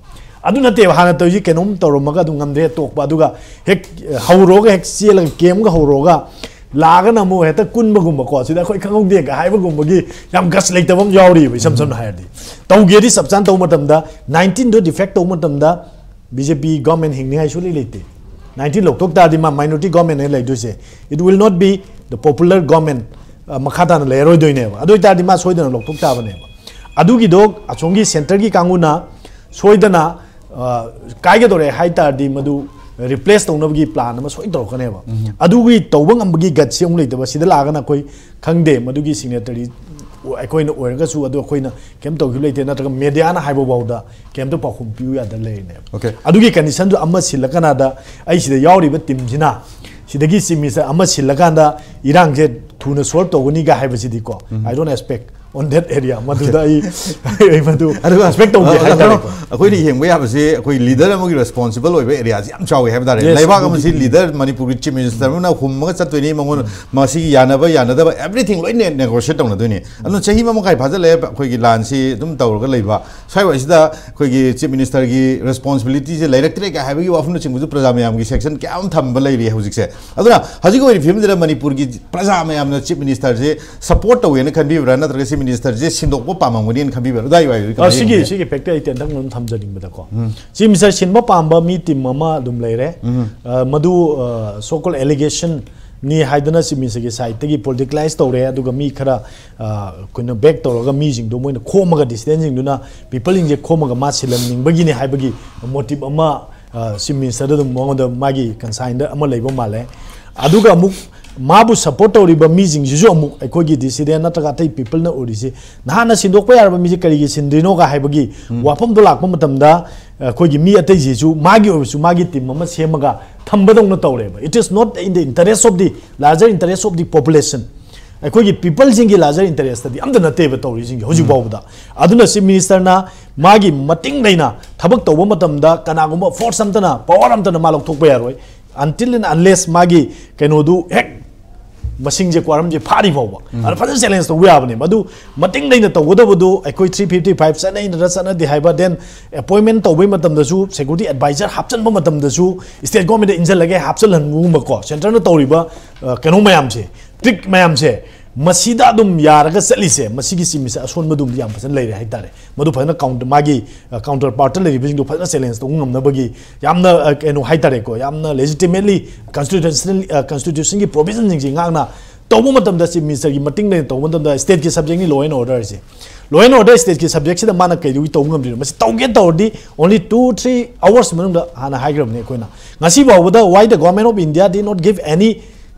ꯑꯗꯨ ꯅꯠꯇꯦꯕ ꯍꯥꯟꯅ ꯇꯧꯔꯤꯁꯤ, ꯀꯩꯅꯣꯝ ꯇꯧꯔꯝꯃꯒ ꯑꯗꯨꯝ ꯉꯝꯗ꯭ꯔꯦ ꯇꯣꯛꯄ, ꯑꯗꯨꯒ ꯍꯦꯛ ꯍꯧꯔꯨꯔꯒ ꯍꯦꯛ ꯆꯦꯜꯂꯒ ꯀꯦꯝꯒ ꯍꯧꯔꯨꯔꯒ ꯂꯥꯛꯑꯒꯅ ꯑꯃꯨꯛ ꯍꯦꯛꯇ ꯀꯨꯟꯕꯒꯨꯝꯕꯀꯣ, ꯁꯤꯗ ꯑꯩꯈꯣꯏ ꯈꯪꯍꯧꯗꯦꯒ ꯍꯥꯏꯕꯒꯨꯝꯕꯒꯤ ꯌꯥꯝ ꯒꯁ ꯂꯩꯇꯕ ꯑꯃ ꯌꯥꯎꯔꯤꯕ, ꯏꯁꯝ ꯁꯝꯅ ꯍꯥꯏꯔꯗꯤ꯫ ꯇꯧꯒꯦꯗꯤ ꯆꯞ ꯆꯥꯅ ꯇꯧꯕ ꯃꯇꯝꯗ, ꯅꯥꯏꯟꯇꯤꯟꯗꯣ ꯗꯤꯐꯦꯛ ꯇꯧꯕ ꯃꯇꯝꯗ ꯕꯤ ꯖꯦ ꯄꯤ ꯒꯣꯔꯃꯦꯟ ꯍꯤꯡꯅꯤꯡꯉꯥꯏ ꯁꯨꯡꯂꯩ ꯂꯩꯇꯦ꯫ ꯅꯥꯏꯟꯇꯤꯟ ꯂꯧꯊꯣꯛ ꯇꯥꯔꯗꯤ ꯃꯥ minority ꯒꯣꯔꯃꯦꯟꯅꯦ ꯂꯩꯗꯣꯏꯁꯦ, it will not be the popular government, ꯃꯈꯥ ꯇꯥꯅ ꯂꯩꯔꯔꯣꯏꯗꯣꯏꯅꯦꯕ꯫ ꯑꯗꯨ ꯑꯣꯏꯇꯥꯔꯗꯤ ꯃꯥ ꯁꯣꯏꯗꯅ ꯂꯧꯊꯣꯛ ꯇꯥꯕꯅꯦꯕ꯫ ꯑꯗꯨꯒꯤꯗꯣ ꯑꯁꯣꯝꯒꯤ ꯁꯦꯟꯇꯔꯒꯤ ꯀꯥꯡꯕꯨꯅ ꯁꯣꯏꯗꯅ ꯀꯥꯏꯒꯗꯧꯔꯦ ꯍꯥꯏ ꯇꯥꯔꯗꯤ ꯃꯗꯨ ꯔꯤꯄ꯭ꯂꯦꯁ ꯇꯧꯅꯕꯒꯤ ꯄ꯭ꯂꯥꯟ ꯑꯃ ꯁꯣꯏꯅ ꯇꯧꯔꯛꯀꯅꯦꯕ꯫ ꯑꯗꯨꯒꯤ ꯇꯧꯕ ꯉꯝꯕꯒꯤ ꯒꯠꯁꯤ ꯑꯃꯨꯛ ꯂꯩꯇꯕ, ꯁꯤꯗ ꯂꯥꯛꯑꯒꯅ ꯑꯩꯈꯣꯏ ꯈꯪꯗꯦ, ꯃꯗꯨꯒꯤ ꯁꯤꯒꯅꯦꯇꯔꯤ ꯑꯩꯈꯣꯏꯅ ꯑꯣꯏꯔꯒꯁꯨ ꯑꯗꯨ ꯑꯩꯈꯣꯏꯅ ꯀꯩꯝ ꯇꯧꯈꯤꯕ ꯂꯩꯇꯦ, ꯅꯠꯇ꯭ꯔꯒ ꯃꯦꯗꯤꯌꯥꯅ ꯍꯥꯏꯕ ꯐꯥꯎꯗ ꯀꯩꯝꯇ ꯄꯥꯎꯈꯨꯝ ꯄꯤꯌꯨ ꯌꯥꯗ ꯂꯩꯔꯤꯅꯦꯕ꯫ Okay. ꯑꯗꯨꯒꯤ ꯀꯟꯗꯤꯁꯟꯗꯨ ꯑꯃ ꯁꯤꯜꯂꯀꯥꯟꯗ ꯑꯩ ꯁꯤꯗ ꯌꯥꯎꯔꯤꯕ ꯇꯤꯝꯁꯤꯅ, ꯁꯤꯗꯒꯤ ꯆꯤꯞ ꯃꯤꯅꯤꯁꯇꯔ ꯑꯃ ꯁꯤꯜꯂꯀꯥꯟꯗ ꯏꯔꯥꯡꯁꯦ ꯊꯨꯅ solve ꯇꯧꯒꯅꯤꯒ ꯍꯥꯏꯕꯁꯤꯗꯤꯀꯣ, I don't expect on that area꯫ ꯃꯗꯨꯗ ꯑꯩ ꯑꯩ ꯃꯗꯨ ꯑꯗꯨꯒ ꯑꯦꯛꯁꯄꯦꯛ ꯇꯧꯗꯦ ꯑ, ꯍꯥꯏꯇꯥꯔꯦ꯫ ꯑꯩꯈꯣꯏꯅ ꯌꯦꯡꯕ ꯌꯥꯕꯁꯤ ꯑꯩꯈꯣꯏ ꯂꯤꯗꯔ ꯑꯃꯒꯤ ꯔꯦꯁꯄꯣꯟꯁꯤꯕꯜ ꯑꯣꯏꯕ ꯑꯦꯔꯤꯌꯥꯁꯤ ꯌꯥꯝ ꯆꯥꯎꯋꯤ ꯍꯥꯏꯕ ꯇꯥꯔꯦ꯫ Yes, ꯂꯩꯕꯥꯛ ꯑꯗꯨꯕꯨꯗꯤ꯫ ꯑꯃꯁꯤ ꯂꯤꯗꯔ, ꯃꯅꯤꯄꯨꯔꯒꯤ ꯆꯤꯞ ꯃꯤꯅꯤꯁꯇꯔ ꯑꯃꯅ ꯍꯨꯝꯃꯒ ꯆꯠꯇꯣꯏꯅꯤ, ꯃꯉꯣꯟꯗ ꯃꯁꯤꯒꯤ ꯌꯥꯅꯕ ꯌꯥꯅꯗꯕ everything ꯂꯣꯏꯅ ꯅꯦꯒꯣꯁꯤꯌꯦꯠ ꯇꯧꯅꯗꯣꯏꯅꯤ꯫ ꯑꯗꯨꯅ ꯆꯍꯤ ꯑꯃ ꯃꯈꯥꯏ ꯐꯥꯖꯤꯜꯂꯛꯑꯦ ꯑꯩꯈꯣꯏꯒꯤ ꯂꯥꯟꯁꯤ ꯑꯗꯨꯝ ꯇꯧꯔꯒ ꯂꯩꯕ꯫ ꯁ꯭ꯋꯥꯏꯋꯥꯏꯁꯤꯗ ꯑꯩꯈꯣꯏꯒꯤ ꯆꯤꯞ ꯃꯤꯅꯤꯁꯇꯔꯒꯤ ꯔꯦꯁꯄꯣꯟꯁꯤꯕꯤꯂꯤꯇꯤꯁꯦ ꯂꯩꯔꯛꯇ꯭ꯔꯦ ꯀꯥꯏ ꯍꯥꯏꯕꯒꯤ ꯋꯥꯐꯝꯅꯆꯤꯡꯕꯁꯨ ꯄ꯭ꯔꯖꯥ ꯃꯌꯥꯝꯒꯤ ꯁꯦꯛꯁꯟ ꯀꯌꯥ ꯑꯃ ꯊꯝꯕ ꯂꯩꯔꯤ ꯍꯧꯖꯤꯛꯁꯦ꯫ ꯑꯗꯨꯅ ꯍꯧꯖꯤꯛ ꯑꯣꯏꯔꯤꯕ ꯐꯤꯕꯝꯁꯤꯗ ꯃꯅꯤꯄꯨꯔꯒꯤ ꯄ꯭ꯔꯖꯥ ꯃꯌꯥꯝꯅ ꯆꯤꯞ ꯃꯤꯅꯤꯁꯇꯔꯁꯦ ꯁꯄꯣꯔꯠ ꯇꯧꯋꯦꯅ ꯈꯟꯕꯤꯕ꯭ꯔꯥ, ꯅꯠꯇ꯭ꯔꯒ ꯆꯤꯞ ꯃꯤꯅꯤꯁꯇꯔꯁꯦ ꯁꯤꯟꯗꯣꯛꯄ ꯄꯥꯝꯃꯝꯒꯅꯤꯅ ꯈꯟꯕꯤꯕ꯭ꯔꯥ? ꯑꯗꯨꯋꯥꯏ ꯋꯥꯏꯗꯨꯗꯤ ꯑ, ꯀꯃꯥꯏꯅ ꯁꯤꯒꯤ ꯌꯦꯡꯒꯦ? ꯁꯤꯒꯤ ꯐꯦꯛꯇꯔ ꯑꯩ ꯇꯦꯟꯇꯛ ꯑꯗꯨꯝ ꯊꯝꯖꯅꯤꯡꯕꯗꯀꯣ, ꯆꯤꯞ ꯃꯤꯅꯤꯁꯇꯔ ꯁꯤꯟꯕ ꯄꯥꯝꯕ ꯃꯤ ꯇꯤꯝ ꯑꯃ ꯑꯗꯨꯝ ꯂꯩꯔꯦ꯫ ꯑ, ꯃꯗꯨ ꯁꯣꯀꯣꯜ ꯑꯦꯂꯤꯒꯦꯁꯟꯅꯤ ꯍꯥꯏꯗꯅ ꯆꯤꯞ ꯃꯤꯅꯤꯁꯇꯔꯒꯤ ꯁꯥꯏꯠꯇꯒꯤ ꯄꯣꯂꯤꯇꯤꯀꯂꯥꯏꯁ ꯇꯧꯔꯦ, ꯑꯗꯨꯒ ꯃꯤ ꯈꯔ ꯑ, ꯑꯩꯈꯣꯏꯅ ꯕꯦꯛ ꯇꯧꯔꯒ ꯃꯤꯁꯤꯡꯗꯣ ꯃꯣꯏꯅ ꯈꯣꯝꯃꯒ, ꯗꯤꯁꯤꯗꯦꯟꯁꯤꯡꯗꯨꯅ ꯄꯤꯄꯜꯁꯤꯡꯁꯦ ꯈꯣꯝꯃꯒ ꯃꯥ ꯁꯤꯜꯍꯟꯅꯤꯡꯕꯒꯤꯅꯦ ꯍꯥꯏꯕꯒꯤ ꯃꯣꯇꯤꯞ ꯑꯃ ꯆꯤꯞ ꯃꯤꯅꯤꯁꯇꯔꯗ ꯑꯗꯨꯝ ꯃꯉꯣꯟꯗ ꯃꯥꯒꯤ ꯀꯟꯁꯥꯏꯟꯗ ꯑꯃ ꯂꯩꯕ ꯃꯥꯜꯂꯦ꯫ ꯑꯗꯨꯒ ꯑꯃꯨꯛ ꯃꯥꯕꯨ ꯁꯄꯣꯔꯠ ꯇꯧꯔꯤꯕ ꯃꯤꯁꯤꯡꯁꯤꯁꯨ ꯑꯃꯨꯛ ꯑꯩꯈꯣꯏꯒꯤ ꯗꯤꯁꯤꯗꯦꯟ ꯅꯠꯇ꯭ꯔꯒ ꯑꯇꯩ ꯄꯤꯄꯜꯅ ꯑꯣꯏꯔꯤꯁꯤ, ꯅꯍꯥꯟꯅ ꯁꯤꯟꯗꯣꯛꯄ ꯌꯥꯔꯕ ꯃꯤꯁꯦ ꯀꯔꯤꯒꯤ ꯁꯤꯟꯗ꯭ꯔꯤꯅꯣꯒ ꯍꯥꯏꯕꯒꯤ ꯋꯥꯐꯝꯗꯣ ꯂꯥꯛꯄ ꯃꯇꯝꯗ, ꯑꯩꯈꯣꯏꯒꯤ ꯃꯤ ꯑꯇꯩꯁꯤꯁꯨ ꯃꯥꯒꯤ ꯑꯣꯏꯔꯁꯨ ꯃꯥꯒꯤ ꯇꯤꯝ ꯑꯃ ꯁꯦꯝꯃꯒ ꯊꯝꯕꯗꯧꯅ ꯇꯧꯔꯦꯕ꯫ It is not in the interest of the larger interest of the population꯫ ꯑꯩꯈꯣꯏꯒꯤ ꯄꯤꯄꯜꯁꯤꯡꯒꯤ ꯂꯥꯔꯖꯔ ꯏꯟꯇꯔꯦꯁꯇꯗꯤ ꯑꯝꯇ ꯅꯠꯇꯦꯕ ꯇꯧꯔꯤꯁꯤꯡꯁꯦ ꯍꯧꯖꯤꯛ ꯐꯥꯎꯕꯗ꯫ ꯑꯗꯨꯅ ꯆꯤꯞ ꯃꯤꯅꯤꯁꯇꯔꯅ ꯃꯥꯒꯤ ꯃꯇꯤꯡ ꯂꯩꯅ ꯊꯕꯛ ꯇꯧꯕ ꯃꯇꯝꯗ ꯀꯅꯥꯒꯨꯝꯕ ꯐꯣꯔꯁ ꯑꯝꯇꯅ, ꯄꯋꯥꯔ ꯑꯝꯇꯅ ꯃꯥ ꯂꯧꯊꯣꯛꯄ ꯌꯥꯔꯣꯏ, until and unless ꯃꯥꯒꯤ ꯀꯩꯅꯣꯗꯨ ꯍꯦꯛ ꯃꯁꯤꯡꯁꯦ, ꯀ꯭ꯋꯥꯔꯝꯁꯦ ꯐꯥꯔꯤ ꯐꯥꯎꯕ꯫ ꯑꯗꯨꯅ ꯐꯖꯅ ꯆꯦꯂꯦꯟꯖ ꯇꯧꯕ ꯌꯥꯕꯅꯦ꯫ ꯃꯗꯨ ꯃꯇꯤꯡ ꯂꯩꯅ ꯇꯧꯒꯗꯕꯗꯨ ꯑꯩꯈꯣꯏ ꯊ꯭ꯔꯤ ꯐꯤꯐꯇꯤ ꯐꯥꯏꯚ ꯆꯠꯅꯩ ꯅꯠꯇ꯭ꯔ ꯆꯠꯅꯗꯦ ꯍꯥꯏꯕ, ꯗꯦꯟ ꯑꯦꯄꯣꯏꯟꯃꯦꯟ ꯇꯧꯕꯩ ꯃꯇꯝꯗꯁꯨ ꯁꯦꯀ꯭ꯌꯨꯔꯤꯇꯤ ꯑꯦꯗꯚꯥꯏꯖꯔ ꯍꯥꯞꯆꯤꯟꯕ ꯃꯇꯝꯗꯁꯨ ꯁ꯭ꯇꯦꯠ ꯒꯣꯔꯃꯦꯟꯗ ꯏꯟꯁꯤꯜꯂꯒ ꯍꯥꯞꯆꯤꯜꯍꯟꯕꯒꯨꯝꯕꯀꯣ, ꯁꯦꯟꯇꯔꯅ ꯇꯧꯔꯤꯕ ꯑ, ꯀꯩꯅꯣ ꯃꯌꯥꯝꯁꯦ, ꯇ꯭ꯔꯤꯛ ꯃꯌꯥꯝꯁꯦ, ꯃꯁꯤꯗ ꯑꯗꯨꯝ ꯌꯥꯔꯒ ꯆꯠꯂꯤꯁꯦ, ꯃꯁꯤꯒꯤ ꯆꯤꯝꯁꯦ ꯑꯁꯣꯟꯕꯗꯨꯝꯗꯤ ꯌꯥꯝ ꯐꯖꯅ ꯂꯩꯔꯦ ꯍꯥꯏꯇꯥꯔꯦ꯫ ꯃꯗꯨ ꯐꯖꯅ ꯀꯥꯎꯟ-, ꯃꯥꯒꯤ ꯀꯥꯎꯟꯇꯔ ꯄꯥꯔꯠꯇ ꯂꯩꯔꯤꯕꯁꯤꯡꯗꯣ ꯐꯖꯅ ꯆꯦꯂꯦꯟꯖ ꯇꯧꯕ ꯉꯝꯅꯕꯒꯤ ꯌꯥꯝꯅ, ꯑ, ꯀꯩꯅꯣ ꯍꯥꯏꯇꯥꯔꯦꯀꯣ, ꯌꯥꯝꯅ ꯂꯦꯖꯤꯇꯤꯃꯦꯠꯂꯤ ꯀꯟꯁꯇꯤꯇ꯭ꯌꯨꯁꯅꯦꯜ, ꯑ, ꯀꯟꯁꯇꯤꯇ꯭ꯌꯨꯁꯟꯒꯤ ꯄ꯭ꯔꯣꯚꯤꯖꯟꯁꯤꯡꯁꯤ ꯉꯥꯛꯅ ꯇꯧꯕ ꯃꯇꯝꯗ, ꯆꯤꯐ ꯃꯤꯅꯤꯁꯇꯔꯒꯤ ꯃꯇꯤꯡ ꯂꯩꯅ ꯇꯧꯕ ꯃꯇꯝꯗ, ꯁ꯭ꯇꯦꯠꯀꯤ ꯁꯕꯖꯦꯛꯅꯤ ꯂꯣ ꯑꯦꯟ ꯑꯣꯔꯗꯔꯁꯦ꯫ ꯂꯣ ꯑꯦꯟ ꯑꯣꯔꯗꯔ ꯁ꯭ꯇꯦꯠꯀꯤ ꯁꯕꯖꯦꯛꯁꯤꯗ ꯃꯥꯅ ꯀꯩꯗꯧꯒꯤ ꯇꯧꯕ ꯉꯝꯗ꯭ꯔꯤꯅꯣ? ꯃꯁꯤ ꯇꯧꯒꯦ ꯇꯧꯔꯗꯤ ꯑꯣꯟꯂꯤ ꯇꯨ ꯊ꯭ꯔꯤ ꯑꯋꯥꯔꯁ ꯃꯅꯨꯡꯗ ꯍꯥꯟꯅ ꯍꯥꯏꯈ꯭ꯔꯕꯅꯤ ꯑꯩꯈꯣꯏꯅ꯫ ꯉꯁꯤ ꯐꯥꯎꯕꯗ why the government of India did not give any,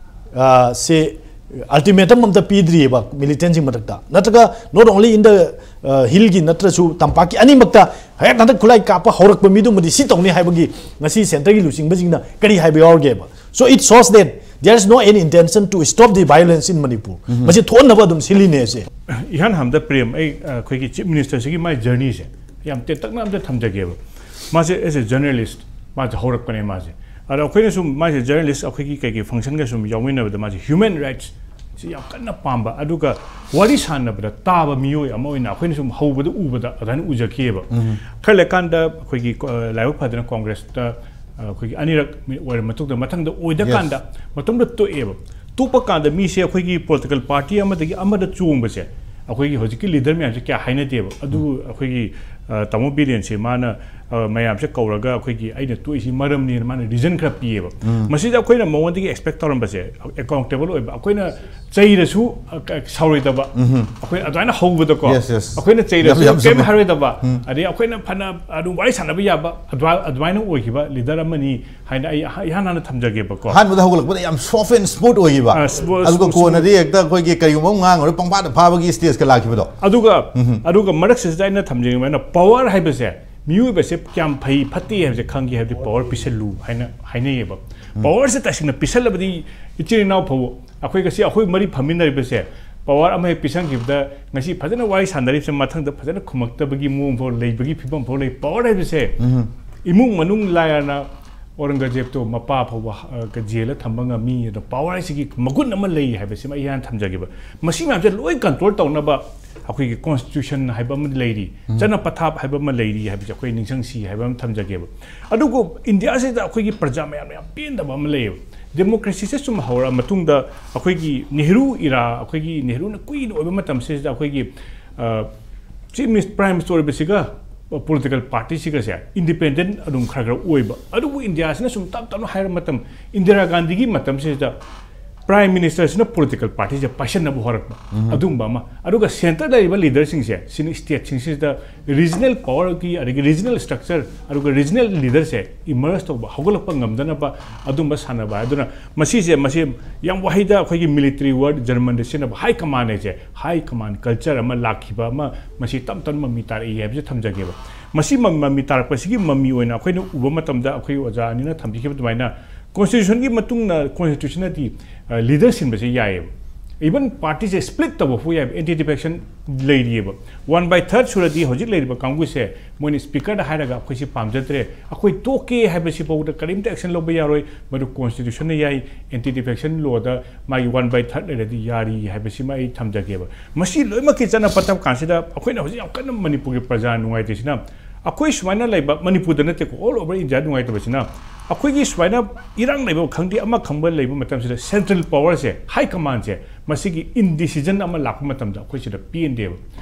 ꯑ, ꯁꯦ, ꯑꯜꯇꯤꯃꯦꯇꯝ ꯑꯝꯇ ꯄꯤꯗ꯭ꯔꯤꯑꯕ ꯃꯤꯂꯤꯇꯦꯟꯁꯤꯡ ꯃꯊꯛꯇ, ꯅꯠꯇ꯭ꯔꯒ not only in the, ꯑ, ꯍꯤꯜꯒꯤ ꯅꯠꯇ꯭ꯔꯁꯨ ꯇꯝꯄꯥꯛꯀꯤ ꯑꯅꯤꯃꯛꯇ ꯍꯦꯛ ꯍꯟꯗꯛ ꯈꯨꯠꯂꯥꯏ ꯀꯥꯞꯄ ꯍꯧꯔꯛꯄ ꯃꯤꯗꯨꯃꯗꯤ ꯁꯤ ꯇꯧꯅꯤ ꯍꯥꯏꯕꯒꯤ ꯉꯁꯤ ꯁꯦꯟꯇꯔꯒꯤ ꯂꯨꯆꯤꯡꯕꯁꯤꯡꯅ ꯀꯔꯤ ꯍꯥꯏꯕ ꯌꯥꯎꯔꯒꯦꯕ? So it shows that there is no any intention to stop the violence in Manipur. ꯃꯁꯤ ꯊꯣꯛꯍꯟꯅꯕ ꯑꯗꯨꯝ ꯁꯤꯜꯂꯤꯅꯦ ꯑꯁꯦ꯫ ꯏꯍꯥꯟ ꯍꯥꯟꯕꯗ ꯄ꯭ꯔꯦꯝ, ꯑꯩ, ꯑ, ꯑꯩꯈꯣꯏꯒꯤ ꯆꯤꯐ ꯃꯤꯅꯤꯁꯇꯔꯁꯤꯒꯤ ꯃꯥꯏ ꯖꯔꯅꯤꯁꯦ ꯌꯥꯝ ꯇꯦꯟꯇꯛꯅ ꯑꯝꯇ ꯊꯝꯖꯒꯦꯕ꯫ ꯃꯥꯁꯦ as a journalist, ꯃꯥꯁꯦ ꯍꯧꯔꯛꯄꯅꯦ ꯃꯥꯁꯦ꯫ ꯑꯗꯣ ꯑꯩꯈꯣꯏꯅ ꯁꯨꯝ ꯃꯥꯁꯦ ꯖꯔꯅꯦꯂꯤꯁ, ꯑꯩꯈꯣꯏꯒꯤ ꯀꯩꯀꯩ ꯐꯪꯁꯟꯒ ꯁꯨꯝ ꯌꯥꯎꯃꯤꯟꯅꯕꯗ ꯃꯥꯁꯦ ꯍ꯭ꯌꯨꯃꯦꯟ ꯔꯥꯏꯠꯁ ꯁꯤ ꯌꯥꯝ ꯀꯟꯅ ꯄꯥꯝꯕ, ꯑꯗꯨꯒ ꯋꯥꯔꯤ ꯁꯥꯟꯅꯕꯗ ꯇꯥꯕ ꯃꯤꯑꯣꯏ ꯑꯃ ꯑꯣꯏꯅ ꯑꯩꯈꯣꯏꯅ ꯁꯨꯝ ꯍꯧꯕꯗ ꯎꯕꯗ ꯑꯗꯨꯃꯥꯏꯅ ꯎꯖꯈꯤꯑꯕ꯫ ꯈꯔ ꯂꯩꯀꯥꯟꯗ ꯑꯩꯈꯣꯏꯒꯤ ꯀꯣ-, ꯂꯥꯏꯕꯛ ꯐꯗꯅ ꯀꯣꯡꯒ꯭ꯔꯦꯁꯇ, ꯑ, ꯑꯩꯈꯣꯏꯒꯤ ꯑꯅꯤꯔꯛ ꯑꯣꯏꯔ ꯃꯇꯨꯡꯗ, ꯃꯊꯪꯗ ꯑꯣꯏꯗ Yes. ꯀꯥꯟꯗ ꯃꯇꯣꯝꯗ ꯇꯣꯛꯑꯦꯕ꯫ ꯇꯣꯛꯄ ꯀꯥꯟꯗ ꯃꯤꯁꯦ ꯑꯩꯈꯣꯏꯒꯤ ꯄꯣꯂꯤꯇꯤꯀꯦꯜ ꯄꯥꯔꯇꯤ ꯑꯃꯗꯒꯤ ꯑꯃꯗ ꯆꯣꯡꯕꯁꯦ ꯑꯩꯈꯣꯏꯒꯤ ꯍꯧꯖꯤꯛꯀꯤ ꯂꯤꯗꯔ ꯃꯌꯥꯝꯁꯦ ꯀꯌꯥ ꯍꯥꯏꯅꯗꯦꯕ꯫ ꯑꯗꯨꯕꯨ ꯑꯩꯈꯣꯏꯒꯤ, ꯑ, ꯇꯥꯃꯣ ꯕꯤꯔꯦꯟꯁꯦ ꯃꯥꯅ, ꯑ, ꯃꯌꯥꯝꯁꯦ ꯀꯧꯔꯒ ꯑꯩꯈꯣꯏꯒꯤ ꯑꯩꯅ ꯇꯣꯛꯏꯁꯤ ꯃꯔꯝꯅꯤꯅ ꯃꯥꯅ ꯔꯤꯖꯟ ꯈꯔ ꯄꯤꯌꯦꯕ꯫ ꯃꯁꯤꯗ ꯑꯩꯈꯣꯏꯅ ꯃꯉꯣꯟꯗꯒꯤ ꯑꯦꯛꯁꯄꯦꯛ ꯇꯧꯔꯝꯕꯁꯦ ꯑꯦꯀꯥꯎꯟꯇꯦꯕꯜ ꯑꯣꯏꯕ, ꯑꯩꯈꯣꯏꯅ ꯆꯩꯔꯁꯨ, ꯑ, ꯀ-, ꯁꯥꯎꯔꯣꯏꯗꯕ, ꯑꯩꯈꯣꯏ ꯑꯗꯨꯃꯥꯏꯅ ꯍꯧꯕꯗꯀꯣ, Yes, yes. ꯑꯩꯈꯣꯏꯅ ꯌꯥꯝ, ꯆꯩꯔꯁꯨ ꯌꯥꯝ ꯀꯩꯝ ꯆꯨꯝꯃꯦ꯫ ꯍꯥꯏꯔꯣꯏꯗꯕ, ꯑꯗꯩ ꯑꯩꯈꯣꯏꯅ ꯐꯅ ꯑꯗꯨꯝ ꯋꯥꯔꯤ ꯁꯥꯟꯅꯕ ꯌꯥꯕ ꯑꯗꯨꯃꯥꯏ-, ꯑꯗꯨꯃꯥꯏꯅ ꯑꯣꯏꯈꯤꯕ ꯂꯤꯗꯔ ꯑꯃꯅꯤ ꯍꯥꯏꯅ ꯑꯩ ꯏꯍꯥꯟ ꯍꯥꯟꯅ ꯊꯝꯖꯒꯦꯕꯀꯣ꯫ ꯑꯍꯥꯟꯕꯗ ꯍꯧꯒꯠꯂꯛꯄꯗ ꯌꯥꯝ soft and smooth ꯑꯣꯏꯈꯤꯕ꯫ ꯑ, smooth, ꯑꯗꯨꯒ smooth꯫ ꯀꯣꯟꯅꯗꯤ ꯍꯦꯛꯇ ꯑꯩꯈꯣꯏꯒꯤ ꯀꯔꯤꯒꯨꯝꯕ ꯑꯃ ꯉꯥꯡꯉꯨꯔꯦ ꯄꯪꯐꯥꯗ ꯐꯥꯕꯒꯤ ꯁ꯭ꯇꯦꯖꯀ ꯂꯥꯛꯈꯤꯕꯗꯣ꯫ ꯑꯗꯨꯒ, ꯑꯗꯨꯒ ꯃꯔꯛꯁꯤꯗ ꯑꯩꯅ ꯊꯝꯖꯅꯤꯡꯕꯅ ꯄꯋꯥꯔ ꯍꯥꯏꯕꯁꯦ, ꯃꯤꯑꯣꯏꯕꯁꯦ ꯀꯌꯥꯝ ꯐꯩ ꯐꯠꯇꯦ ꯍꯥꯏꯕꯁꯦ ꯈꯪꯒꯦ ꯍꯥꯏꯕꯗꯤ ꯄꯋꯥꯔ ꯄꯤꯁꯜꯂꯨ ꯍꯥꯏꯅ ꯍꯥꯏꯅꯩꯌꯦꯕ꯫ ꯄꯋꯥꯔꯁꯦ ꯇꯁꯦꯡꯅ ꯄꯤꯁꯜꯂꯕꯗꯤ ꯏꯆꯤꯜ ꯏꯅꯥꯎ ꯐꯥꯎꯕ ꯑꯩꯈꯣꯏ ꯉꯁꯤ ꯑꯩꯈꯣꯏ ꯃꯔꯤ ꯐꯝꯃꯤꯟꯅꯔꯤꯕꯁꯦ ꯄꯋꯥꯔ ꯑꯃ ꯍꯦꯛ ꯄꯤꯁꯟꯈꯤꯕꯗ ꯉꯁꯤ ꯐꯖꯅ ꯋꯥꯔꯤ ꯁꯥꯟꯅꯔꯤꯕꯁꯦ ꯃꯊꯪꯗ ꯐꯖꯅ ꯈꯨꯝꯃꯛꯇꯕꯒꯤ ꯃꯑꯣꯡ ꯐꯥꯎ ꯂꯩꯕꯒꯤ ꯐꯤꯕꯝ ꯐꯥꯎ ꯂꯩ꯫ ꯄꯋꯥꯔ ꯍꯥꯏꯕꯁꯦ ꯏꯃꯨꯡ ꯃꯅꯨꯡ ꯂꯥꯏꯔꯅ ꯑꯧꯔꯪꯒꯖꯦꯕꯇꯣ ꯃꯄꯥ ꯐꯥꯎꯕ ꯖꯦꯜꯗ ꯊꯝꯕ ꯉꯝꯃꯤ꯫ ꯑꯗꯣ ꯄꯥꯋꯔ ꯍꯥꯏꯁꯤꯒꯤ ꯃꯒꯨꯟ ꯑꯃ ꯂꯩ ꯍꯥꯏꯕꯁꯤꯃ ꯑꯩ ꯍꯥꯟꯅ ꯊꯝꯖꯒꯦꯕ꯫ ꯃꯁꯤ ꯃꯌꯥꯝꯁꯦ ꯂꯣꯏ ꯀꯟꯇ꯭ꯔꯣꯜ ꯇꯧꯅꯕ ꯑꯩꯈꯣꯏꯒꯤ ꯀꯣꯟꯁꯇꯤꯇ꯭ꯌꯨꯁꯟ ꯍꯥꯏꯕ ꯑꯃ ꯂꯩꯔꯤ, ꯆꯠꯅ ꯄꯊꯥꯞ ꯍꯥꯏꯕ ꯑꯃ ꯂꯩꯔꯤ ꯍꯥꯏꯕꯁꯦ ꯑꯩꯈꯣꯏ ꯅꯤꯡꯁꯤꯡꯁꯤ ꯍꯥꯏꯕ ꯑꯃ ꯊꯝꯖꯒꯦꯕ꯫ ꯑꯗꯨꯕꯨ ꯏꯟꯗꯤꯌꯥꯁꯤꯗ ꯑꯩꯈꯣꯏꯒꯤ ꯄ꯭ꯔꯖꯥ ꯃꯌꯥꯝꯅ ꯌꯥꯝ ꯄꯦꯟꯗꯕ ꯑꯃ ꯂꯩꯌꯦꯕ꯫ ꯗꯦꯃꯣꯀ꯭ꯔꯦꯁꯤꯁꯦ ꯁꯨꯝ ꯍꯧꯔꯛꯑ ꯃꯇꯨꯡꯗ ꯑꯩꯈꯣꯏꯒꯤ ꯅꯦꯍꯔꯨ ꯏꯔꯥ, ꯑꯩꯈꯣꯏꯒꯤ ꯅꯦꯍꯔꯨꯅ ꯀꯨꯏꯅ ꯑꯣꯏꯕ ꯃꯇꯝꯁꯤꯗ ꯑꯩꯈꯣꯏꯒꯤ ꯆꯤꯐ ꯃꯤꯅꯤꯁ-, ꯄ꯭ꯔꯥꯏꯝ ꯃꯤꯅꯤꯁꯇꯔ ꯑꯣꯏꯕꯁꯤꯒ ꯄꯣꯂꯤꯇꯤꯀꯦꯜ ꯄꯥꯔꯇꯤꯁꯤꯒꯁꯦ ꯏꯟꯗꯤꯄꯦꯟꯗꯦꯟ ꯑꯗꯨꯝ ꯈꯔ ꯈꯔ ꯑꯣꯏꯕ꯫ ꯑꯗꯨꯕꯨ ꯏꯟꯗꯤꯌꯥꯁꯤꯅ ꯁꯨꯝ ꯇꯞ ꯇꯞꯅ ꯍꯥꯏꯔ ꯃꯇꯝ, ꯏꯟꯗꯤꯔꯥ ꯒꯥꯟꯙꯤꯒꯤ ꯃꯇꯝꯁꯤꯗ ꯄ꯭ꯔꯥꯏꯝ ꯃꯤꯅꯤꯁꯇꯔꯁꯤꯅ ꯄꯣꯂꯤꯇꯤꯀꯦꯜ ꯄꯥꯔꯇꯤꯁꯦ ꯄꯥꯏꯁꯟꯅꯕ ꯍꯧꯔꯛꯄ, ꯑꯗꯨꯒꯨꯝꯕ ꯑꯃ꯫ ꯑꯗꯨꯒ ꯁꯦꯟꯇꯔꯗ ꯂꯩꯔꯤꯕ ꯂꯤꯗꯔꯁꯤꯡꯁꯦ, ꯁꯤꯅ ꯁ꯭ꯇꯦꯠꯁꯤꯡꯁꯤꯗ ꯔꯤꯖꯅꯦꯜ ꯄꯥꯋꯔꯒꯤ, ꯑꯗꯒꯤ ꯔꯤꯖꯅꯦꯜ ꯁ꯭ꯇ꯭ꯔꯛꯆꯔ, ꯑꯗꯨꯒ ꯔꯤꯖꯅꯦꯜ ꯂꯤꯗꯔꯁꯦ ꯏꯃꯔꯖ ꯇꯧꯕ, ꯍꯧꯒꯠꯂꯛꯄ ꯉꯝꯗꯅꯕ ꯑꯗꯨꯝꯕ ꯁꯥꯟꯅꯕ ꯍꯥꯏꯗꯨꯅ, ꯃꯁꯤꯁꯦ, ꯃꯁꯤ ꯌꯥꯝ ꯋꯥꯍꯩꯗ ꯑꯩꯈꯣꯏꯒꯤ ꯃꯤꯂꯤꯇꯔꯤ ꯋꯥꯔꯗ ꯖꯔꯃꯟꯗ ꯁꯤꯖꯤꯟꯅꯕ ꯍꯥꯏ ꯀꯃꯥꯟ ꯍꯥꯏꯁꯦ, ꯍꯥꯏ ꯀꯃꯥꯟ ꯀꯜꯆꯔ ꯑꯃ ꯂꯥꯛꯈꯤꯕ ꯑꯃ, ꯃꯁꯤ ꯇꯞ ꯇꯞꯅ ꯃꯃꯤ ꯇꯥꯔꯛꯏ ꯍꯥꯏꯕꯁꯦ ꯊꯝꯖꯒꯦꯕ꯫ ꯃꯁꯤ ꯃ-, ꯃꯃꯤ ꯇꯥꯔꯛꯄꯁꯤꯒꯤ ꯃꯃꯤ ꯑꯣꯏꯅ ꯑꯩꯈꯣꯏꯅ ꯎꯕ ꯃꯇꯝꯗ, ꯑꯩꯈꯣꯏ ꯑꯣꯖꯥ ꯑꯅꯤꯅ ꯊꯝꯕꯤꯈꯤꯕ ꯑꯗꯨꯃꯥꯏꯅ, ꯀꯣꯟꯁꯇꯤꯇ꯭ꯌꯨꯁꯟꯒꯤ ꯃꯇꯨꯡꯗ ꯀꯣꯟꯁꯇꯤꯇ꯭ꯌꯨꯁꯟꯅꯗꯤ, ꯑ, ꯂꯤꯗꯔ ꯁꯤꯟꯕꯁꯦ ꯌꯥꯏꯑꯕ꯫ ꯏꯚꯟ ꯄꯥꯔꯇꯤꯁꯦ ꯁ꯭ꯄ꯭ꯂꯤꯠ ꯇꯧꯕ ꯐꯥꯎ ꯌꯥꯏꯑꯕ, ꯑꯦꯟꯇꯤ ꯗꯤꯐꯦꯛꯁꯟ ꯂꯩꯔꯤꯑꯕ꯫ ꯋꯥꯟ ꯕꯥꯏ ꯊꯥꯔꯠ ꯁꯨꯔꯗꯤ ꯍꯧꯖꯤꯛ ꯂꯩꯔꯤꯕ ꯀꯥꯡꯕꯨꯁꯦ ꯃꯣꯏꯅ ꯁ꯭ꯄꯤꯀꯔꯗ ꯍꯥꯏꯔꯒ ꯑꯩꯈꯣꯏꯁꯤ ꯄꯥꯝꯖꯗ꯭ꯔꯦ, ꯑꯩꯈꯣꯏ ꯇꯣꯛꯀꯦ ꯍꯥꯏꯕꯁꯤ ꯐꯥꯎꯗ ꯀꯔꯤꯝꯇ ꯑꯦꯛꯁꯟ ꯂꯧꯕ ꯌꯥꯔꯣꯏ, ꯃꯗꯨ ꯀꯣꯟꯁꯇꯤꯇ꯭ꯌꯨꯁꯟꯅ ꯌꯥꯏ, ꯑꯦꯟꯇꯤ ꯗꯤꯐꯦꯛꯁꯟ ꯂꯣꯗ ꯃꯥꯒꯤ ꯋꯥꯟ ꯕꯥꯏ ꯊꯥꯔꯠ ꯂꯩꯔꯗꯤ ꯌꯥꯔꯤ ꯍꯥꯏꯕꯁꯤꯃ ꯑꯩ ꯊꯝꯖꯒꯦꯕ꯫ ꯃꯁꯤ ꯂꯣꯏꯅꯃꯛꯀꯤ ꯆꯠꯅ ꯄꯊꯥꯞ ꯀꯥꯟꯁꯤꯗ ꯑꯩꯈꯣꯏꯅ ꯍꯧꯖꯤꯛ ꯌꯥꯝ ꯀꯟꯅ ꯃꯅꯤꯄꯨꯔꯒꯤ ꯄ꯭ꯔꯖꯥ ꯅꯨꯡꯉꯥꯏꯇ꯭ꯔꯤꯁꯤꯅ, ꯑꯩꯈꯣꯏ ꯁꯨꯃꯥꯏꯅ ꯂꯩꯕ, ꯃꯅꯤꯄꯨꯔꯗ ꯅꯠꯇꯦꯀꯣ, ꯑꯣꯜ ꯑꯣꯚꯔ ꯏꯟꯗꯤꯌꯥ ꯅꯨꯡꯉꯥꯏꯇꯕꯁꯤꯅ, ꯑꯩꯈꯣꯏꯒꯤ ꯁꯨꯃꯥꯏꯅ ꯏꯔꯥꯡ ꯂꯩꯕ ꯈꯪꯗꯦ, ꯑꯃ ꯈꯪꯕ ꯂꯩꯕ ꯃꯇꯝꯁꯤꯗ ꯁꯦꯟꯇ꯭ꯔꯦꯜ ꯄꯥꯋꯔꯁꯦ, ꯍꯥꯏ ꯀꯃꯥꯟꯁꯦ, ꯃꯁꯤꯒꯤ ꯏꯟꯗꯤꯁꯤꯖꯟ ꯑꯃ ꯂꯥꯛꯄ ꯃꯇꯝꯗ ꯑꯩꯈꯣꯏ ꯁꯤꯗ ꯄꯦꯟꯗꯦꯕ꯫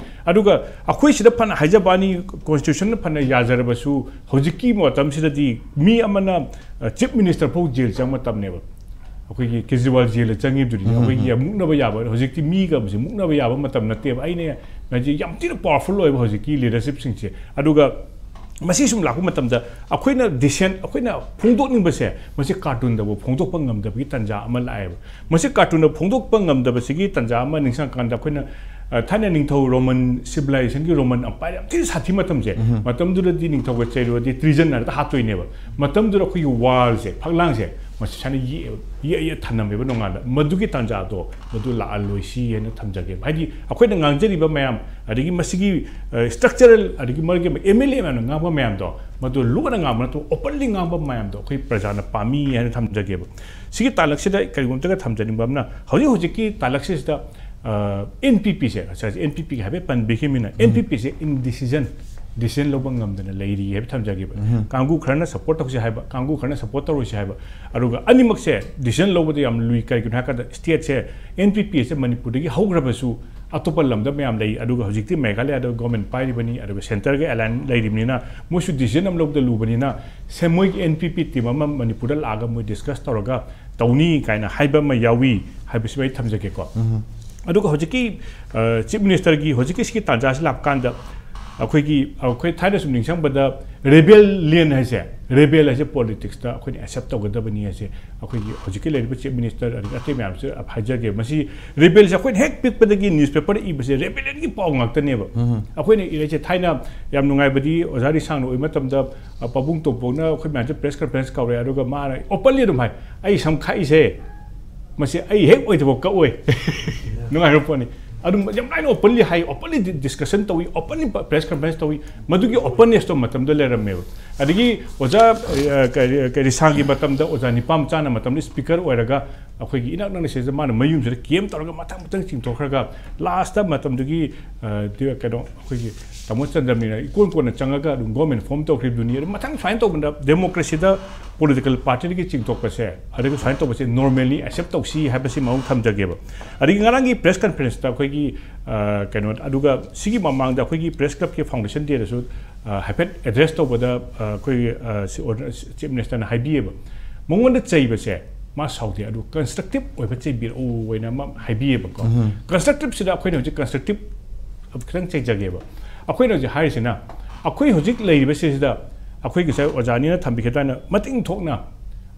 ꯑꯗꯨꯒ ꯑꯩꯈꯣꯏ ꯁꯤꯗ ꯐꯅ ꯍꯥꯏꯖꯕ ꯋꯥꯅꯤ, ꯀꯣꯟꯁꯇꯤꯇ꯭ꯌꯨꯁꯟꯅ ꯐꯅ ꯌꯥꯖꯔꯕꯁꯨ, ꯍꯧꯖꯤꯛꯀꯤ ꯃꯇꯝꯁꯤꯗꯗꯤ ꯃꯤ ꯑꯃꯅ, ꯑ, ꯆꯤꯐ ꯃꯤꯅꯤꯁꯇꯔ ꯐꯥꯎ ꯖꯦꯜ ꯆꯪꯕ ꯃꯇꯝꯅꯦꯕ꯫ ꯑꯩꯈꯣꯏꯒꯤ ꯀꯦꯖ꯭ꯔꯤꯋꯥꯜ ꯖꯦꯜꯗ ꯆꯪꯉꯤꯕꯗꯨꯅꯤ, ꯑꯩꯈꯣꯏꯒꯤ ꯌꯥꯝ ꯃꯨꯛꯅꯕ ꯌꯥꯕ, ꯍꯧꯖꯤꯛꯇꯤ ꯃꯤꯒ ꯍꯧꯖꯤꯛ ꯃꯨꯛꯅꯕ ꯌꯥꯕ ꯃꯇꯝ ꯅꯠꯇꯦꯕ꯫ ꯑꯩꯅ ꯍꯥꯏꯁꯦ ꯌꯥꯝ ꯊꯤꯅ ꯄꯥꯋꯔꯐꯨꯜ ꯑꯣꯏꯕ ꯍꯧꯖꯤꯛꯀꯤ ꯂꯤꯗꯔꯁꯤꯞꯁꯤꯡꯁꯦ꯫ ꯑꯗꯨꯒ ꯃꯁꯤ ꯁꯨꯝ ꯂꯥꯛꯄ ꯃꯇꯝꯗ ꯑꯩꯈꯣꯏꯅ ꯗꯤꯁꯦꯟ-, ꯑꯩꯈꯣꯏꯅ ꯐꯣꯡꯗꯣꯛꯅꯤꯡꯕꯁꯦ, ꯃꯁꯤ ꯀꯥꯔꯇꯨꯟꯗꯕꯨ ꯐꯣꯡꯗꯣꯛꯄ ꯉꯝꯗꯕꯒꯤ ꯇꯥꯟꯖꯥ ꯑꯃ ꯂꯥꯛꯑꯦꯕ꯫ ꯃꯁꯤ ꯀꯥꯔꯇꯨꯟꯗ ꯐꯣꯡꯗꯣꯛꯄ ꯉꯝꯗꯕꯁꯤꯒꯤ ꯇꯥꯟꯖꯥ ꯑꯃ ꯅꯤꯡꯁꯤꯡꯉꯀꯥꯟꯗ ꯑꯩꯈꯣꯏꯅ ꯑ, ꯊꯥꯏꯅ ꯅꯤꯡꯊꯧ Roman civilizationꯒꯤ Roman Empire ꯌꯥꯝ ꯊꯤꯅ ꯁꯥꯊꯤ ꯃꯇꯝꯁꯦ, ꯃꯇꯝꯗꯨꯗꯗꯤ ꯅꯤꯡꯊꯧꯒ ꯆꯩꯔꯨꯔꯗꯤ treason ꯍꯥꯏꯅ ꯍꯥꯠꯇꯣꯏꯅꯦꯕ꯫ ꯃꯇꯝꯗꯨꯗ ꯑꯩꯈꯣꯏꯒꯤ wallꯁꯦ, ꯐꯛꯂꯥꯡꯁꯦ, ꯃꯁꯤ ꯁꯨꯃꯥꯏꯅ ꯌꯦꯛꯑꯦꯕ, ꯌꯦꯛꯑ ꯌꯦꯛꯑ ꯊꯅꯝꯃꯦꯕ ꯅꯣꯡꯉꯥꯜꯂ꯫ ꯃꯗꯨꯒꯤ ꯇꯥꯟꯖꯥꯗꯣ ꯃꯗꯨ ꯂꯥꯛꯍꯜꯂꯣꯏꯁꯤ ꯍꯥꯏꯅ ꯊꯝꯖꯒꯦꯕ꯫ ꯍꯥꯏꯗꯤ ꯑꯩꯈꯣꯏꯅ ꯉꯥꯡꯖꯔꯤꯕ ꯃꯌꯥꯝ, ꯑꯗꯒꯤ ꯃꯁꯤꯒꯤ, ꯑ, structural, ꯑꯗꯒꯤ ꯃꯔꯛꯀꯤ MLA ꯃꯌꯥꯝꯅ ꯉꯥꯡꯕ ꯃꯌꯥꯝꯗꯣ, ꯃꯗꯨ ꯂꯣꯟꯅ ꯉꯥꯡꯕ ꯅꯠꯇꯕ openly ꯉꯥꯡꯕ ꯃꯌꯥꯝꯗꯣ ꯑꯩꯈꯣꯏ ꯄ꯭ꯔꯖꯥꯅ ꯄꯥꯝꯃꯤ ꯍꯥꯏꯅ ꯊꯝꯖꯒꯦꯕ꯫ ꯁꯤꯒꯤ ꯇꯥꯂꯛꯁꯤꯗ ꯀꯔꯤꯒꯨꯝꯕ ꯑꯝꯇꯒ ꯊꯝꯖꯅꯤꯡꯕ ꯑꯃꯅ, ꯍꯧꯖꯤꯛ ꯍꯧꯖꯤꯛꯀꯤ ꯇꯥꯂꯛꯁꯤꯗ, ꯑ, NPPꯁꯦ, ꯉꯁꯥꯏ NPPꯒꯤ ꯍꯥꯏꯐꯦꯠ ꯄꯟꯕꯤꯈꯤꯕꯅꯤꯅ, NPPꯁꯦ indecision, decision ꯂꯧꯕ ꯉꯝꯗꯅ ꯂꯩꯔꯤ ꯍꯥꯏꯕ ꯊꯝꯖꯒꯦꯕ꯫ ꯀꯥꯡꯕꯨ ꯈꯔꯅ support ꯇꯧꯁꯤ ꯍꯥꯏꯕ, ꯀꯥꯡꯕꯨ ꯈꯔꯅ support ꯇꯧꯔꯣꯏꯁꯤ ꯍꯥꯏꯕ, ꯑꯗꯨꯒ ꯑꯅꯤꯃꯛꯁꯦ decision ꯂꯧꯕꯗ ꯌꯥꯝ ꯂꯨꯏ꯫ ꯀꯔꯤꯒꯤꯅꯣ ꯍꯥꯏ ꯀꯥꯟꯗ stateꯁꯦ, NPPꯁꯦ ꯃꯅꯤꯄꯨꯔꯗꯒꯤ ꯍꯧꯈ꯭ꯔꯕꯁꯨ ꯑꯇꯣꯞꯄ ꯂꯝꯗ ꯃꯌꯥꯝ ꯂꯩ, ꯑꯗꯨꯒ ꯍꯧꯖꯤꯛꯇꯤ ꯃꯦꯘꯥꯂꯌꯥꯗ government ꯄꯥꯏꯔꯤꯕꯅꯤ, ꯑꯗꯨꯒ centreꯒ alliance ꯂꯩꯔꯤꯕꯅꯤꯅ ꯃꯣꯏꯁꯨ decision ꯑꯃ ꯂꯧꯕꯗ ꯂꯨꯕꯅꯤꯅ, ꯁꯦ, ꯃꯣꯏꯒꯤ NPP team ꯑꯃ ꯃꯅꯤꯄꯨꯔꯗ ꯂꯥꯛꯑꯒ ꯃꯣꯏ discuss ꯇꯧꯔꯒ ꯇꯧꯅꯤ ꯀꯥꯏꯅ ꯍꯥꯏꯕ ꯑꯃ ꯌꯥꯎꯏ ꯍꯥꯏꯕꯁꯤꯃ ꯑꯩ ꯊꯝꯖꯒꯦꯀꯣ꯫ ꯑꯗꯨꯒ ꯍꯧꯖꯤꯛꯀꯤ, ꯑ, Chief Ministerꯒꯤ ꯍꯧꯖꯤꯛꯀꯤ ꯁꯤꯒꯤ ꯇꯥꯟꯖꯥꯁꯤ ꯂꯥꯛꯄ ꯀꯥꯟꯗ ꯑꯩꯈꯣꯏꯒꯤ, ꯑꯩꯈꯣꯏ ꯊꯥꯏꯅ ꯁꯨꯝ ꯅꯤꯡꯁꯤꯡꯕꯗ rebellion ꯍꯥꯏꯁꯦ, rebel ꯍꯥꯏꯁꯦ politicsꯇ ꯑꯩꯈꯣꯏꯅ accept ꯇꯧꯒꯗꯕꯅꯤ ꯍꯥꯏꯁꯦ ꯑꯩꯈꯣꯏꯒꯤ ꯍꯧꯖꯤꯛꯀꯤ ꯂꯩꯔꯤꯕ Chief Minister ꯑꯗꯒꯤ ꯑꯇꯩ ꯃꯌꯥꯝꯁꯨ ꯍꯥꯏꯖꯒꯦ꯫ ꯃꯁꯤ rebelꯁꯦ ꯑꯩꯈꯣꯏꯅ ꯍꯦꯛ ꯄꯤꯛꯄꯗꯒꯤ newspaperꯗ ꯏꯕꯁꯦ rebellionꯒꯤ ꯄꯥꯎ ꯉꯥꯛꯇꯅꯦꯕ꯫ ꯑꯩꯈꯣꯏꯅ ꯏꯔꯛꯏꯁꯦ ꯊꯥꯏꯅ ꯌꯥꯝ ꯅꯨꯡꯉꯥꯏꯕꯗꯤ ꯑꯣꯖꯥ ꯔꯤꯁꯥꯡꯅ ꯑꯣꯏꯕ ꯃꯇꯝꯗ, ꯑ, ꯄꯥꯕꯨꯡ ꯇꯣꯝꯄꯣꯛꯅ ꯑꯩꯈꯣꯏ ꯃꯌꯥꯝꯁꯦ press conference ꯀꯧꯔꯦ, ꯑꯗꯨꯒ ꯃꯥꯅ openly ꯑꯗꯨꯝ ꯍꯥꯏ, "ꯑꯩ ꯁꯝ ꯈꯥꯛꯏꯁꯦ, ꯃꯁꯤ ꯑꯩ ꯍꯦꯛ ꯑꯣꯏꯗꯕ ꯀꯛꯑꯣꯏ"꯫ ꯅꯨꯡꯉꯥꯏꯕ ꯄꯣꯠꯅꯤ꯫ ꯑꯗꯨꯝ ꯌꯥꯝ ꯂꯥꯏꯅ openly ꯍꯥꯏ, openly ꯗꯤ-, discussion ꯇꯧꯏ, openly ꯄ-, press conference ꯇꯧꯏ꯫ ꯃꯗꯨꯒꯤ opennessꯇꯣ ꯃꯇꯝꯗ ꯂꯩꯔꯝꯃꯦꯕ꯫ ꯑꯗꯒꯤ ꯑꯣꯖꯥ, ꯑ, ꯀꯔꯤ, ꯀꯔꯤ, ꯔꯤꯁꯥꯡꯒꯤ ꯃꯇꯝꯗ ꯑꯣꯖꯥ ꯅꯤꯄꯥꯝꯆꯥꯅ ꯃꯇꯝꯗ speaker ꯑꯣꯏꯔꯒ ꯑꯩꯈꯣꯏꯒꯤ ꯏꯅꯛ ꯅꯛꯅ ꯁꯤꯗ ꯃꯥꯅ ꯃꯌꯨꯝꯁꯤꯗ camp ꯇꯧꯔꯒ ꯃꯊꯪ ꯃꯊꯪ ꯆꯤꯡꯊꯣꯛꯈ꯭ꯔꯒ lastꯇ ꯃꯇꯝꯗꯨꯒꯤ, ꯑ, ꯗꯤ-, ꯀꯩꯅꯣ, ꯑꯩꯈꯣꯏꯒꯤ ꯇꯥꯃꯣ ꯆꯟꯗ꯭ꯔꯃꯅꯤꯅ ꯏꯀꯣꯟ ꯀꯣꯟꯅ ꯆꯪꯉꯒ ꯑꯗꯨꯝ government form ꯇꯧꯈ꯭ꯔꯤꯕꯗꯨꯅꯤ꯫ ꯑꯗꯨ ꯃꯊꯪ ꯁꯨꯃꯥꯏꯅ ꯇꯧꯕꯗ democracyꯗ political partyꯗꯒꯤ ꯆꯤꯡꯊꯣꯛꯄꯁꯦ, ꯑꯗꯨꯒ ꯁꯨꯃꯥꯏꯅ ꯇꯧꯕꯁꯦ normally accept ꯇꯧꯁꯤ ꯍꯥꯏꯕꯁꯤ ꯃꯑꯣꯡ ꯊꯝꯖꯒꯦꯕ꯫ ꯑꯗꯒꯤ ꯉꯔꯥꯡꯒꯤ press conferenceꯇ ꯑꯩꯈꯣꯏꯒꯤ, ꯑ, ꯀꯩꯅꯣ, ꯑꯗꯨꯒ ꯁꯤꯒꯤ ꯃꯃꯥꯡꯗ ꯑꯩꯈꯣꯏꯒꯤ press clubꯀꯤ foundation dayꯗꯁꯨ, ꯑ, ꯍꯥꯏꯐꯦꯠ address ꯇꯧꯕꯗ, ꯑ, ꯑꯩꯈꯣꯏꯒꯤ, ꯑ, ꯁꯤ ꯑꯣꯔ-, Chief Ministerꯅ ꯍꯥꯏꯕꯤꯌꯦꯕ, ꯃꯉꯣꯟꯗ ꯆꯩꯕꯁꯦ ꯃꯥ ꯁꯥꯎꯗꯦ, ꯑꯗꯨ constructive ꯑꯣꯏꯕ ꯆꯩꯕꯤꯔꯛꯎ ꯍꯥꯏꯅ ꯑꯃ ꯍꯥꯏꯕꯤꯌꯦꯕꯀꯣ꯫ Constructiveꯁꯤꯗ ꯑꯩꯈꯣꯏꯅ ꯍꯧꯖꯤꯛ constructive ꯈꯤꯇꯪ ꯆꯩꯖꯒꯦꯕ꯫ ꯑꯩꯈꯣꯏꯅ ꯍꯧꯖꯤꯛ ꯍꯥꯏꯔꯤꯁꯤꯅ, ꯑꯩꯈꯣꯏ ꯍꯧꯖꯤꯛ ꯂꯩꯔꯤꯕꯁꯤꯗ ꯑꯩꯈꯣꯏ ꯉꯁꯥꯏ ꯑꯣꯖꯥꯅꯤꯅ ꯊꯝꯕꯤꯈꯤꯕ ꯑꯗꯨꯃꯥꯏꯅ ꯃꯇꯤꯡ ꯊꯣꯛꯅ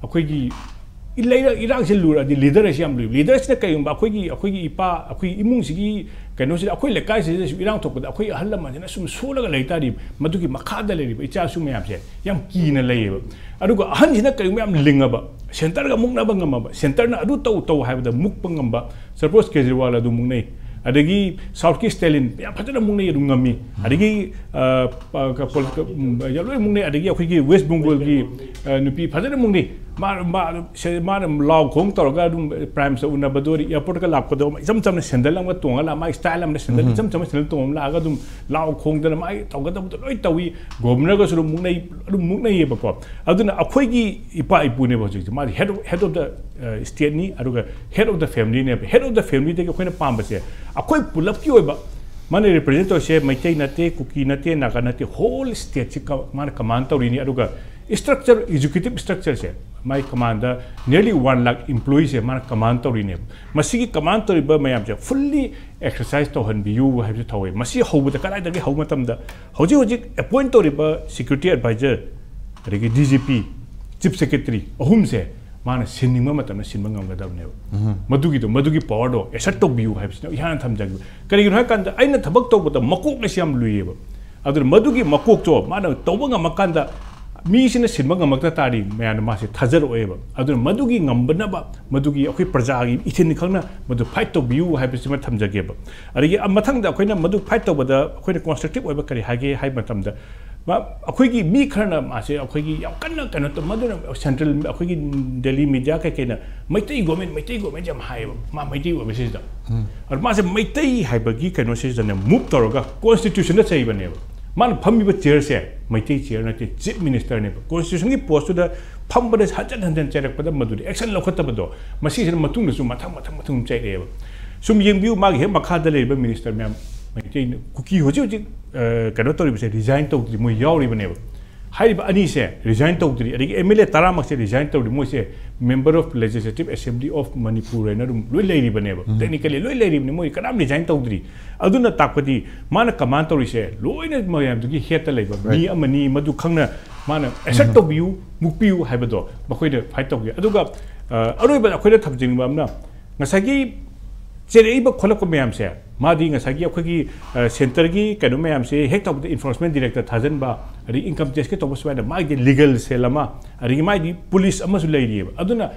ꯑꯩꯈꯣꯏꯒꯤ ꯂꯩꯔ ꯏꯔꯥꯡꯁꯦ ꯂꯨꯔꯛꯑꯗꯤ ꯂꯤꯗꯔ ꯑꯁꯤ ꯌꯥꯝ ꯂꯨꯏ꯫ ꯂꯤꯗꯔꯁꯤꯅ ꯀꯩꯒꯨꯝꯕ ꯑꯩꯈꯣꯏꯒꯤ ꯑꯩꯈꯣꯏꯒꯤ ꯏꯄꯥ ꯑꯩꯈꯣꯏꯒꯤ ꯏꯃꯨꯡꯁꯤꯒꯤ ꯀꯩꯅꯣꯁꯤꯗ ꯑꯩꯈꯣꯏ ꯂꯩꯀꯥꯏꯁꯤꯗꯁꯨ ꯏꯔꯥꯡ ꯊꯣꯛꯄꯗ ꯑꯩꯈꯣꯏ ꯑꯍꯜ ꯂꯃꯟꯁꯤꯅ ꯁꯨꯝ ꯁꯣꯜꯂꯒ ꯂꯩ ꯇꯥꯔꯗꯤ ꯃꯗꯨꯒꯤ ꯃꯈꯥꯗ ꯂꯩꯔꯤꯕ ꯏꯆꯥꯁꯨ ꯃꯌꯥꯝꯁꯦ ꯌꯥꯝ ꯀꯤꯅ ꯂꯩꯌꯦꯕ꯫ ꯑꯗꯨꯒ ꯑꯍꯟꯁꯤꯅ ꯀꯔꯤꯒꯨꯝꯕ ꯌꯥꯝ ꯂꯤꯡꯉꯕ, ꯁꯦꯟꯇꯔꯒ ꯃꯨꯛꯅꯕ ꯉꯝꯃꯕ, ꯁꯦꯟꯇꯔꯅ ꯑꯗꯨ ꯇꯧ ꯇꯧ ꯍꯥꯏꯕꯗ ꯃꯨꯛꯄ ꯉꯝꯕ, ꯁꯄꯣꯁ ꯀꯦꯖꯔꯤꯋꯥꯜ ꯑꯗꯨ ꯃꯨꯛꯅꯩ, ꯑꯗꯒꯤ ꯁꯥꯎꯠꯀꯤ ꯁ꯭ꯇꯦꯂꯤꯟ ꯌꯥꯝ ꯐꯖꯅ ꯃꯨꯛꯅꯩ, ꯑꯗꯨꯝ ꯉꯝꯃꯤ, ꯑꯗꯒꯤ ꯑ, ꯄ- ꯀ- ꯄꯣꯂꯤ- ꯀ- ꯎꯝ, ꯌꯥꯝ ꯂꯣꯏ ꯃꯨꯛꯅꯩ, ꯑꯗꯒꯤ ꯑꯩꯈꯣꯏꯒꯤ ꯋꯦꯁ ꯕꯦꯡꯒꯣꯜꯒꯤ ꯑ, ꯅꯨꯄꯤ ꯐꯖꯅ ꯃꯨꯛꯅꯩ꯫ ꯃꯥ ꯃꯥ ꯑꯗꯨꯝ ꯁꯦ- ꯃꯥꯅ ꯂꯥꯎ ꯈꯣꯡ ꯇꯧꯔꯒ ꯑꯗꯨꯝ ꯄ꯭ꯔꯥꯏꯝ ꯃꯤꯅꯤꯁꯇꯔ ꯎꯅꯕꯗꯣ, ꯑꯦꯌꯥꯔꯄꯣꯔꯠꯀ ꯂꯥꯛꯄꯗꯣ ꯏꯆꯝ ꯆꯝꯅ ꯁꯦꯟꯗꯜ ꯑꯃꯒ ꯇꯣꯡꯉ ꯂꯥꯛ, ꯃꯥꯒꯤ ꯁ꯭ꯇꯥꯏꯜ ꯑꯃꯅ ꯁꯦꯟꯗꯜ ꯏꯆꯝ ꯆꯝꯅ ꯁꯦꯟꯗꯜ ꯇꯣꯡꯉ ꯂꯥꯛꯑꯒ ꯑꯗꯨꯝ ꯂꯥꯎ ꯈꯣꯡꯗꯅ ꯃꯥꯒꯤ ꯇꯧꯒꯗꯕꯗꯣ ꯂꯣꯏ ꯇꯧꯏ꯫ ꯒꯣꯕꯔꯅꯔꯒꯁꯨ ꯑꯗꯨꯝ ꯃꯨꯛꯅꯩ, ꯑꯗꯨꯝ ꯃꯨꯛꯅꯩꯌꯦꯕꯀꯣ꯫ ꯑꯗꯨꯅ ꯑꯩꯈꯣꯏꯒꯤ ꯏꯄꯥ ꯏꯄꯨꯅꯦꯕ ꯍꯧꯖꯤꯛꯁꯦ, ꯃꯥꯗꯤ head of head of the state ꯅꯤ, ꯑꯗꯨꯒ head of the family ꯅꯦꯕ꯫ Head of the family ꯗꯒꯤ ꯑꯩꯈꯣꯏꯅ ꯄꯥꯝꯕꯁꯦ ꯑꯩꯈꯣꯏ ꯄꯨꯂꯞꯀꯤ ꯑꯣꯏꯕ, ꯃꯥꯅ ꯔꯤꯄ꯭ꯔꯖꯦꯟ ꯇꯧꯔꯤꯁꯦ ꯃꯩꯇꯩ ꯅꯠꯇꯦ, ꯀꯨꯀꯤ ꯅꯠꯇꯦ, ꯅꯥꯒꯥ ꯅꯠꯇꯦ, ꯍꯣꯜ ꯁ꯭ꯇꯦꯠꯁꯤ ꯀ- ꯃꯥꯅ ꯀꯃꯥꯟ ꯇꯧꯔꯤꯅꯤ꯫ ꯑꯗꯨꯒ ꯁ꯭ꯇ꯭ꯔꯛꯆꯔ, ꯑꯦꯛꯖꯤꯀ꯭ꯌꯨꯇꯤꯚ ꯁ꯭ꯇ꯭ꯔꯛꯆꯔꯁꯦ ꯃꯥꯏ ꯀꯃꯥꯟꯗ nearly one lakh employeeꯁꯦ ꯃꯥꯅ ꯀꯃꯥꯟ ꯇꯧꯔꯤꯅꯦꯕ꯫ ꯃꯁꯤꯒꯤ ꯀꯃꯥꯟ ꯇꯧꯔꯤꯕ ꯃꯌꯥꯝꯁꯦ ꯐꯨꯜꯂꯤ ꯑꯦꯛꯁꯔꯁꯥꯏꯁ ꯇꯧꯍꯟꯕꯤꯌꯨ ꯍꯥꯏꯕꯁꯤ ꯊꯧꯋꯦ꯫ ꯃꯁꯤ ꯍꯧꯕꯗ ꯀꯗꯥꯏꯗꯒꯤ ꯍꯧꯕ ꯃꯇꯝꯗ ꯍꯧꯖꯤꯛ ꯍꯧꯖꯤꯛ ꯑꯦꯄꯣꯏꯟ ꯇꯧꯔꯤꯕ ꯁꯦꯀ꯭ꯌꯨꯔꯤꯇꯤ ꯑꯦꯗꯚꯥꯏꯖꯔ, ꯑꯗꯒꯤ D G P, chief secretary ꯑꯍꯨꯝꯁꯦ ꯃꯥꯅ ꯁꯤꯟꯅꯤꯡꯕ ꯃꯇꯝꯗ ꯁꯤꯟꯕ ꯉꯝꯒꯗꯕꯅꯦꯕ꯫ ꯃꯗꯨꯒꯤꯗꯣ, ꯃꯗꯨꯒꯤ ꯄꯋꯥꯔꯗꯣ ꯑꯦꯁꯔꯠ ꯇꯧꯕꯤꯌꯨ ꯍꯥꯏꯕꯁꯤꯅ ꯏꯍꯥꯟ ꯊꯝꯖꯒꯦ꯫ ꯀꯔꯤꯒꯤꯅꯣ ꯍꯥꯏꯀꯥꯟꯗ ꯑꯩꯅ ꯊꯕꯛ ꯇꯧꯕꯗ ꯃꯀꯣꯛ ꯑꯁꯤ ꯌꯥꯝ ꯂꯨꯏꯌꯦꯕ꯫ ꯑꯗꯨꯅ ꯃꯗꯨꯒꯤ ꯃꯀꯣꯛꯇꯣ ꯃꯥꯅ ꯇꯧꯕ ꯉꯝꯃꯀꯥꯟꯗ ꯃꯤꯁꯤꯅ ꯁꯤꯟꯕ ꯉꯝꯃꯛꯇ ꯇꯥꯔꯗꯤ ꯃꯌꯥꯝꯅ ꯃꯥꯁꯦ ꯊꯥꯖꯔꯛꯑꯣꯏꯕ꯫ ꯑꯗꯨꯅ ꯃꯗꯨꯒꯤ ꯉꯝꯕꯅꯕ, ꯃꯗꯨꯒꯤ ꯑꯩꯈꯣꯏ ꯄ꯭ꯔꯖꯥꯒꯤ ꯏꯊꯤꯟ ꯈꯪꯅ ꯃꯗꯨ ꯐꯥꯏꯠ ꯇꯧꯕꯤꯌꯨ ꯍꯥꯏꯕꯁꯤꯃ ꯊꯝꯖꯒꯦꯕ꯫ ꯑꯗꯒꯤ ꯃꯊꯪꯗ ꯑꯩꯈꯣꯏꯅ ꯃꯗꯨ ꯐꯥꯏꯠ ꯇꯧꯕꯗ ꯑꯩꯈꯣꯏꯅ ꯀꯣꯟꯁꯇ꯭ꯔꯛꯇꯤꯚ ꯑꯣꯏꯕ ꯀꯔꯤ ꯍꯥꯏꯒꯦ ꯍꯥꯏꯕ ꯃꯇꯝꯗ, ꯃꯥ ꯑꯩꯈꯣꯏꯒꯤ ꯃꯤ ꯈꯔꯅ ꯃꯥꯁꯦ ꯑꯩꯈꯣꯏꯒꯤ ꯌꯥꯝ ꯀꯟꯅ ꯀꯩꯅꯣ ꯇꯧ, ꯃꯗꯨꯅ ꯁꯦꯟꯇ꯭ꯔꯦꯜ ꯑꯩꯈꯣꯏꯒꯤ ꯗꯦꯜꯂꯤ ꯃꯤꯗꯤꯌꯥ ꯀꯩꯀꯩꯅ ꯃꯩꯇꯩ ꯒꯣꯃꯦꯟ, ꯃꯩꯇꯩ ꯒꯣꯃꯦꯟꯁꯦ ꯌꯥꯝ ꯍꯥꯏꯌꯦꯕ, ꯃꯥ ꯃꯩꯇꯩ ꯑꯣꯏꯕꯁꯤꯗ꯫ ꯑꯗꯨ ꯃꯥꯁꯦ ꯃꯩꯇꯩ ꯍꯥꯏꯕꯒꯤ ꯀꯩꯅꯣꯁꯤꯗꯅꯦ ꯃꯨꯞ ꯇꯧꯔꯒ ꯀꯣꯟꯁꯇꯤꯇ꯭ꯌꯨꯁꯟꯗ ꯆꯩꯕꯅꯦꯕ꯫ ꯃꯥꯅ ꯐꯝꯃꯤꯕ ꯆꯤꯌꯔꯁꯦ ꯃꯩꯇꯩ ꯆꯤꯌꯔ ꯅꯠꯇꯦ, ꯆꯤꯐ ꯃꯤꯅꯤꯁꯇꯔꯅꯦꯕ꯫ ꯀꯣꯟꯁꯇꯤꯇ꯭ꯌꯨꯁꯟꯒꯤ ꯄꯣꯁꯇꯨꯗ ꯐꯝꯕꯗ ꯍꯟꯖꯟ ꯍꯟꯖꯟ ꯆꯩꯔꯛꯄꯗ ꯃꯗꯨꯗꯤ ꯑꯦꯛꯁꯟ ꯂꯧꯈꯠꯇꯕꯗꯣ, ꯃꯁꯤꯁꯤꯅ ꯃꯇꯨꯡꯗꯁꯨ ꯃꯊꯪ ꯃꯊꯪ ꯃꯊꯪ ꯆꯩꯔꯛꯑꯦꯕ꯫ ꯁꯨꯝ ꯌꯦꯡꯕꯤꯌꯨ, ꯃꯥꯒꯤ ꯍꯦꯛ ꯃꯈꯥꯗ ꯂꯩꯔꯤꯕ ꯃꯤꯅꯤꯁꯇꯔ ꯃꯌꯥꯝ, ꯃꯩꯇꯩ ꯀꯨꯀꯤ ꯍꯧꯖꯤꯛ ꯍꯧꯖꯤꯛ ꯑ, ꯀꯩꯅꯣ ꯇꯧꯔꯤꯕꯁꯦ ꯔꯤꯖꯥꯏꯟ ꯇꯧꯗ꯭ꯔꯤ, ꯃꯣꯏ ꯌꯥꯎꯔꯤꯕꯅꯦꯕ꯫ ꯍꯥꯏꯔꯤꯕ ꯑꯅꯤꯁꯦ ꯔꯤꯖꯥꯏꯟ ꯇꯧꯗ꯭ꯔꯤ, ꯑꯗꯒꯤ ꯑꯦꯝ ꯑꯦꯜ ꯑꯦ ꯇꯔꯥꯃꯛꯁꯦ ꯔꯤꯖꯥꯏꯟ ꯇꯧꯗ꯭ꯔꯤ, ꯃꯣꯏꯁꯦ Member of Legislative Assembly of Manipur ꯍꯥꯏꯅ ꯑꯗꯨꯝ ꯂꯣꯏ ꯂꯩꯔꯤꯕꯅꯦꯕ꯫ ꯇꯦꯛꯅꯤꯀꯦꯂꯤ ꯂꯣꯏ ꯂꯩꯔꯤꯕꯅꯤ, ꯃꯣꯏ ꯀꯅꯥꯝ ꯔꯤꯖꯥꯏꯟ ꯇꯧꯗ꯭ꯔꯤ꯫ ꯑꯗꯨꯅ ꯇꯥꯛꯄꯗꯤ ꯃꯥꯅ ꯀꯃꯥꯟ ꯇꯧꯔꯤꯁꯦ ꯂꯣꯏꯅ ꯃꯌꯥꯝꯗꯨꯒꯤ ꯍꯦꯠꯇ ꯂꯩꯕ ꯃꯤ ꯑꯃꯅꯤ, ꯃꯗꯨ ꯈꯪꯅ ꯃꯥꯅ ꯑꯦꯁꯔꯠ ꯇꯧꯕꯤꯌꯨ, ꯃꯨꯛꯄꯤꯌꯨ ꯍꯥꯏꯕꯗꯣ ꯃꯈꯣꯏꯗ ꯐꯥꯏꯠ ꯇꯧꯒꯦ꯫ ꯑꯗꯨꯒ ꯑ, ꯑꯔꯣꯏꯕꯗ ꯑꯩꯈꯣꯏꯅ ꯊꯝꯖꯅꯤꯡꯕ ꯑꯃꯅ, ꯉꯁꯥꯏꯒꯤ ꯆꯦꯜꯂꯛꯏꯕ ꯈꯣꯠꯂꯛꯄ ꯃꯌꯥꯝꯁꯦ, ꯃꯥꯗꯤ ꯉꯁꯥꯏꯒꯤ ꯑꯩꯈꯣꯏꯒꯤ, ꯑ, centreꯒꯤ ꯀꯩꯅꯣ ꯃꯌꯥꯝꯁꯦ ꯍꯦꯛ ꯇꯧꯕꯗ enforcement director ꯊꯥꯖꯤꯟꯕ, ꯑꯗꯒꯤ income taxꯀꯤ ꯇꯧꯕ, ꯁꯨꯃꯥꯏꯅ ꯃꯥꯒꯤ legal cell ꯑꯃ, ꯑꯗꯒꯤ ꯃꯥꯒꯤ police ꯑꯃꯁꯨ ꯂꯩꯔꯤꯑꯕ꯫ ꯑꯗꯨꯅ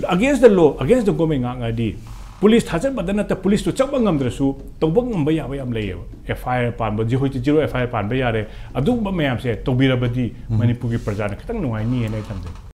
against the law, against the government ꯉꯥꯡꯉꯗꯤ, police ꯊꯥꯖꯤꯟꯕꯗ ꯅꯠꯇ policeꯇꯨ ꯆꯪꯕ ꯉꯝꯗ꯭ꯔꯁꯨ ꯇꯧꯕ ꯉꯝꯕ ꯌꯥꯕ ꯌꯥꯝ ꯂꯩꯌꯦꯕ꯫ FIR ꯄꯥꯟꯕ, ꯍꯧꯖꯤꯛ ꯍꯧꯖꯤꯛꯇꯤ zero FIR ꯄꯥꯟꯕ ꯌꯥꯔꯦ꯫ ꯑꯗꯨꯒꯨꯝꯕ ꯃꯌꯥꯝꯁꯦ ꯇꯧꯕꯤꯔꯕꯗꯤ ꯃꯅꯤꯄꯨꯔꯒꯤ ꯄ꯭ꯔꯖꯥꯅ ꯈꯤꯇꯪ ꯅꯨꯡꯉꯥꯏꯅꯤ ꯍꯥꯏꯅ ꯑꯩ ꯊꯝꯖꯩ꯫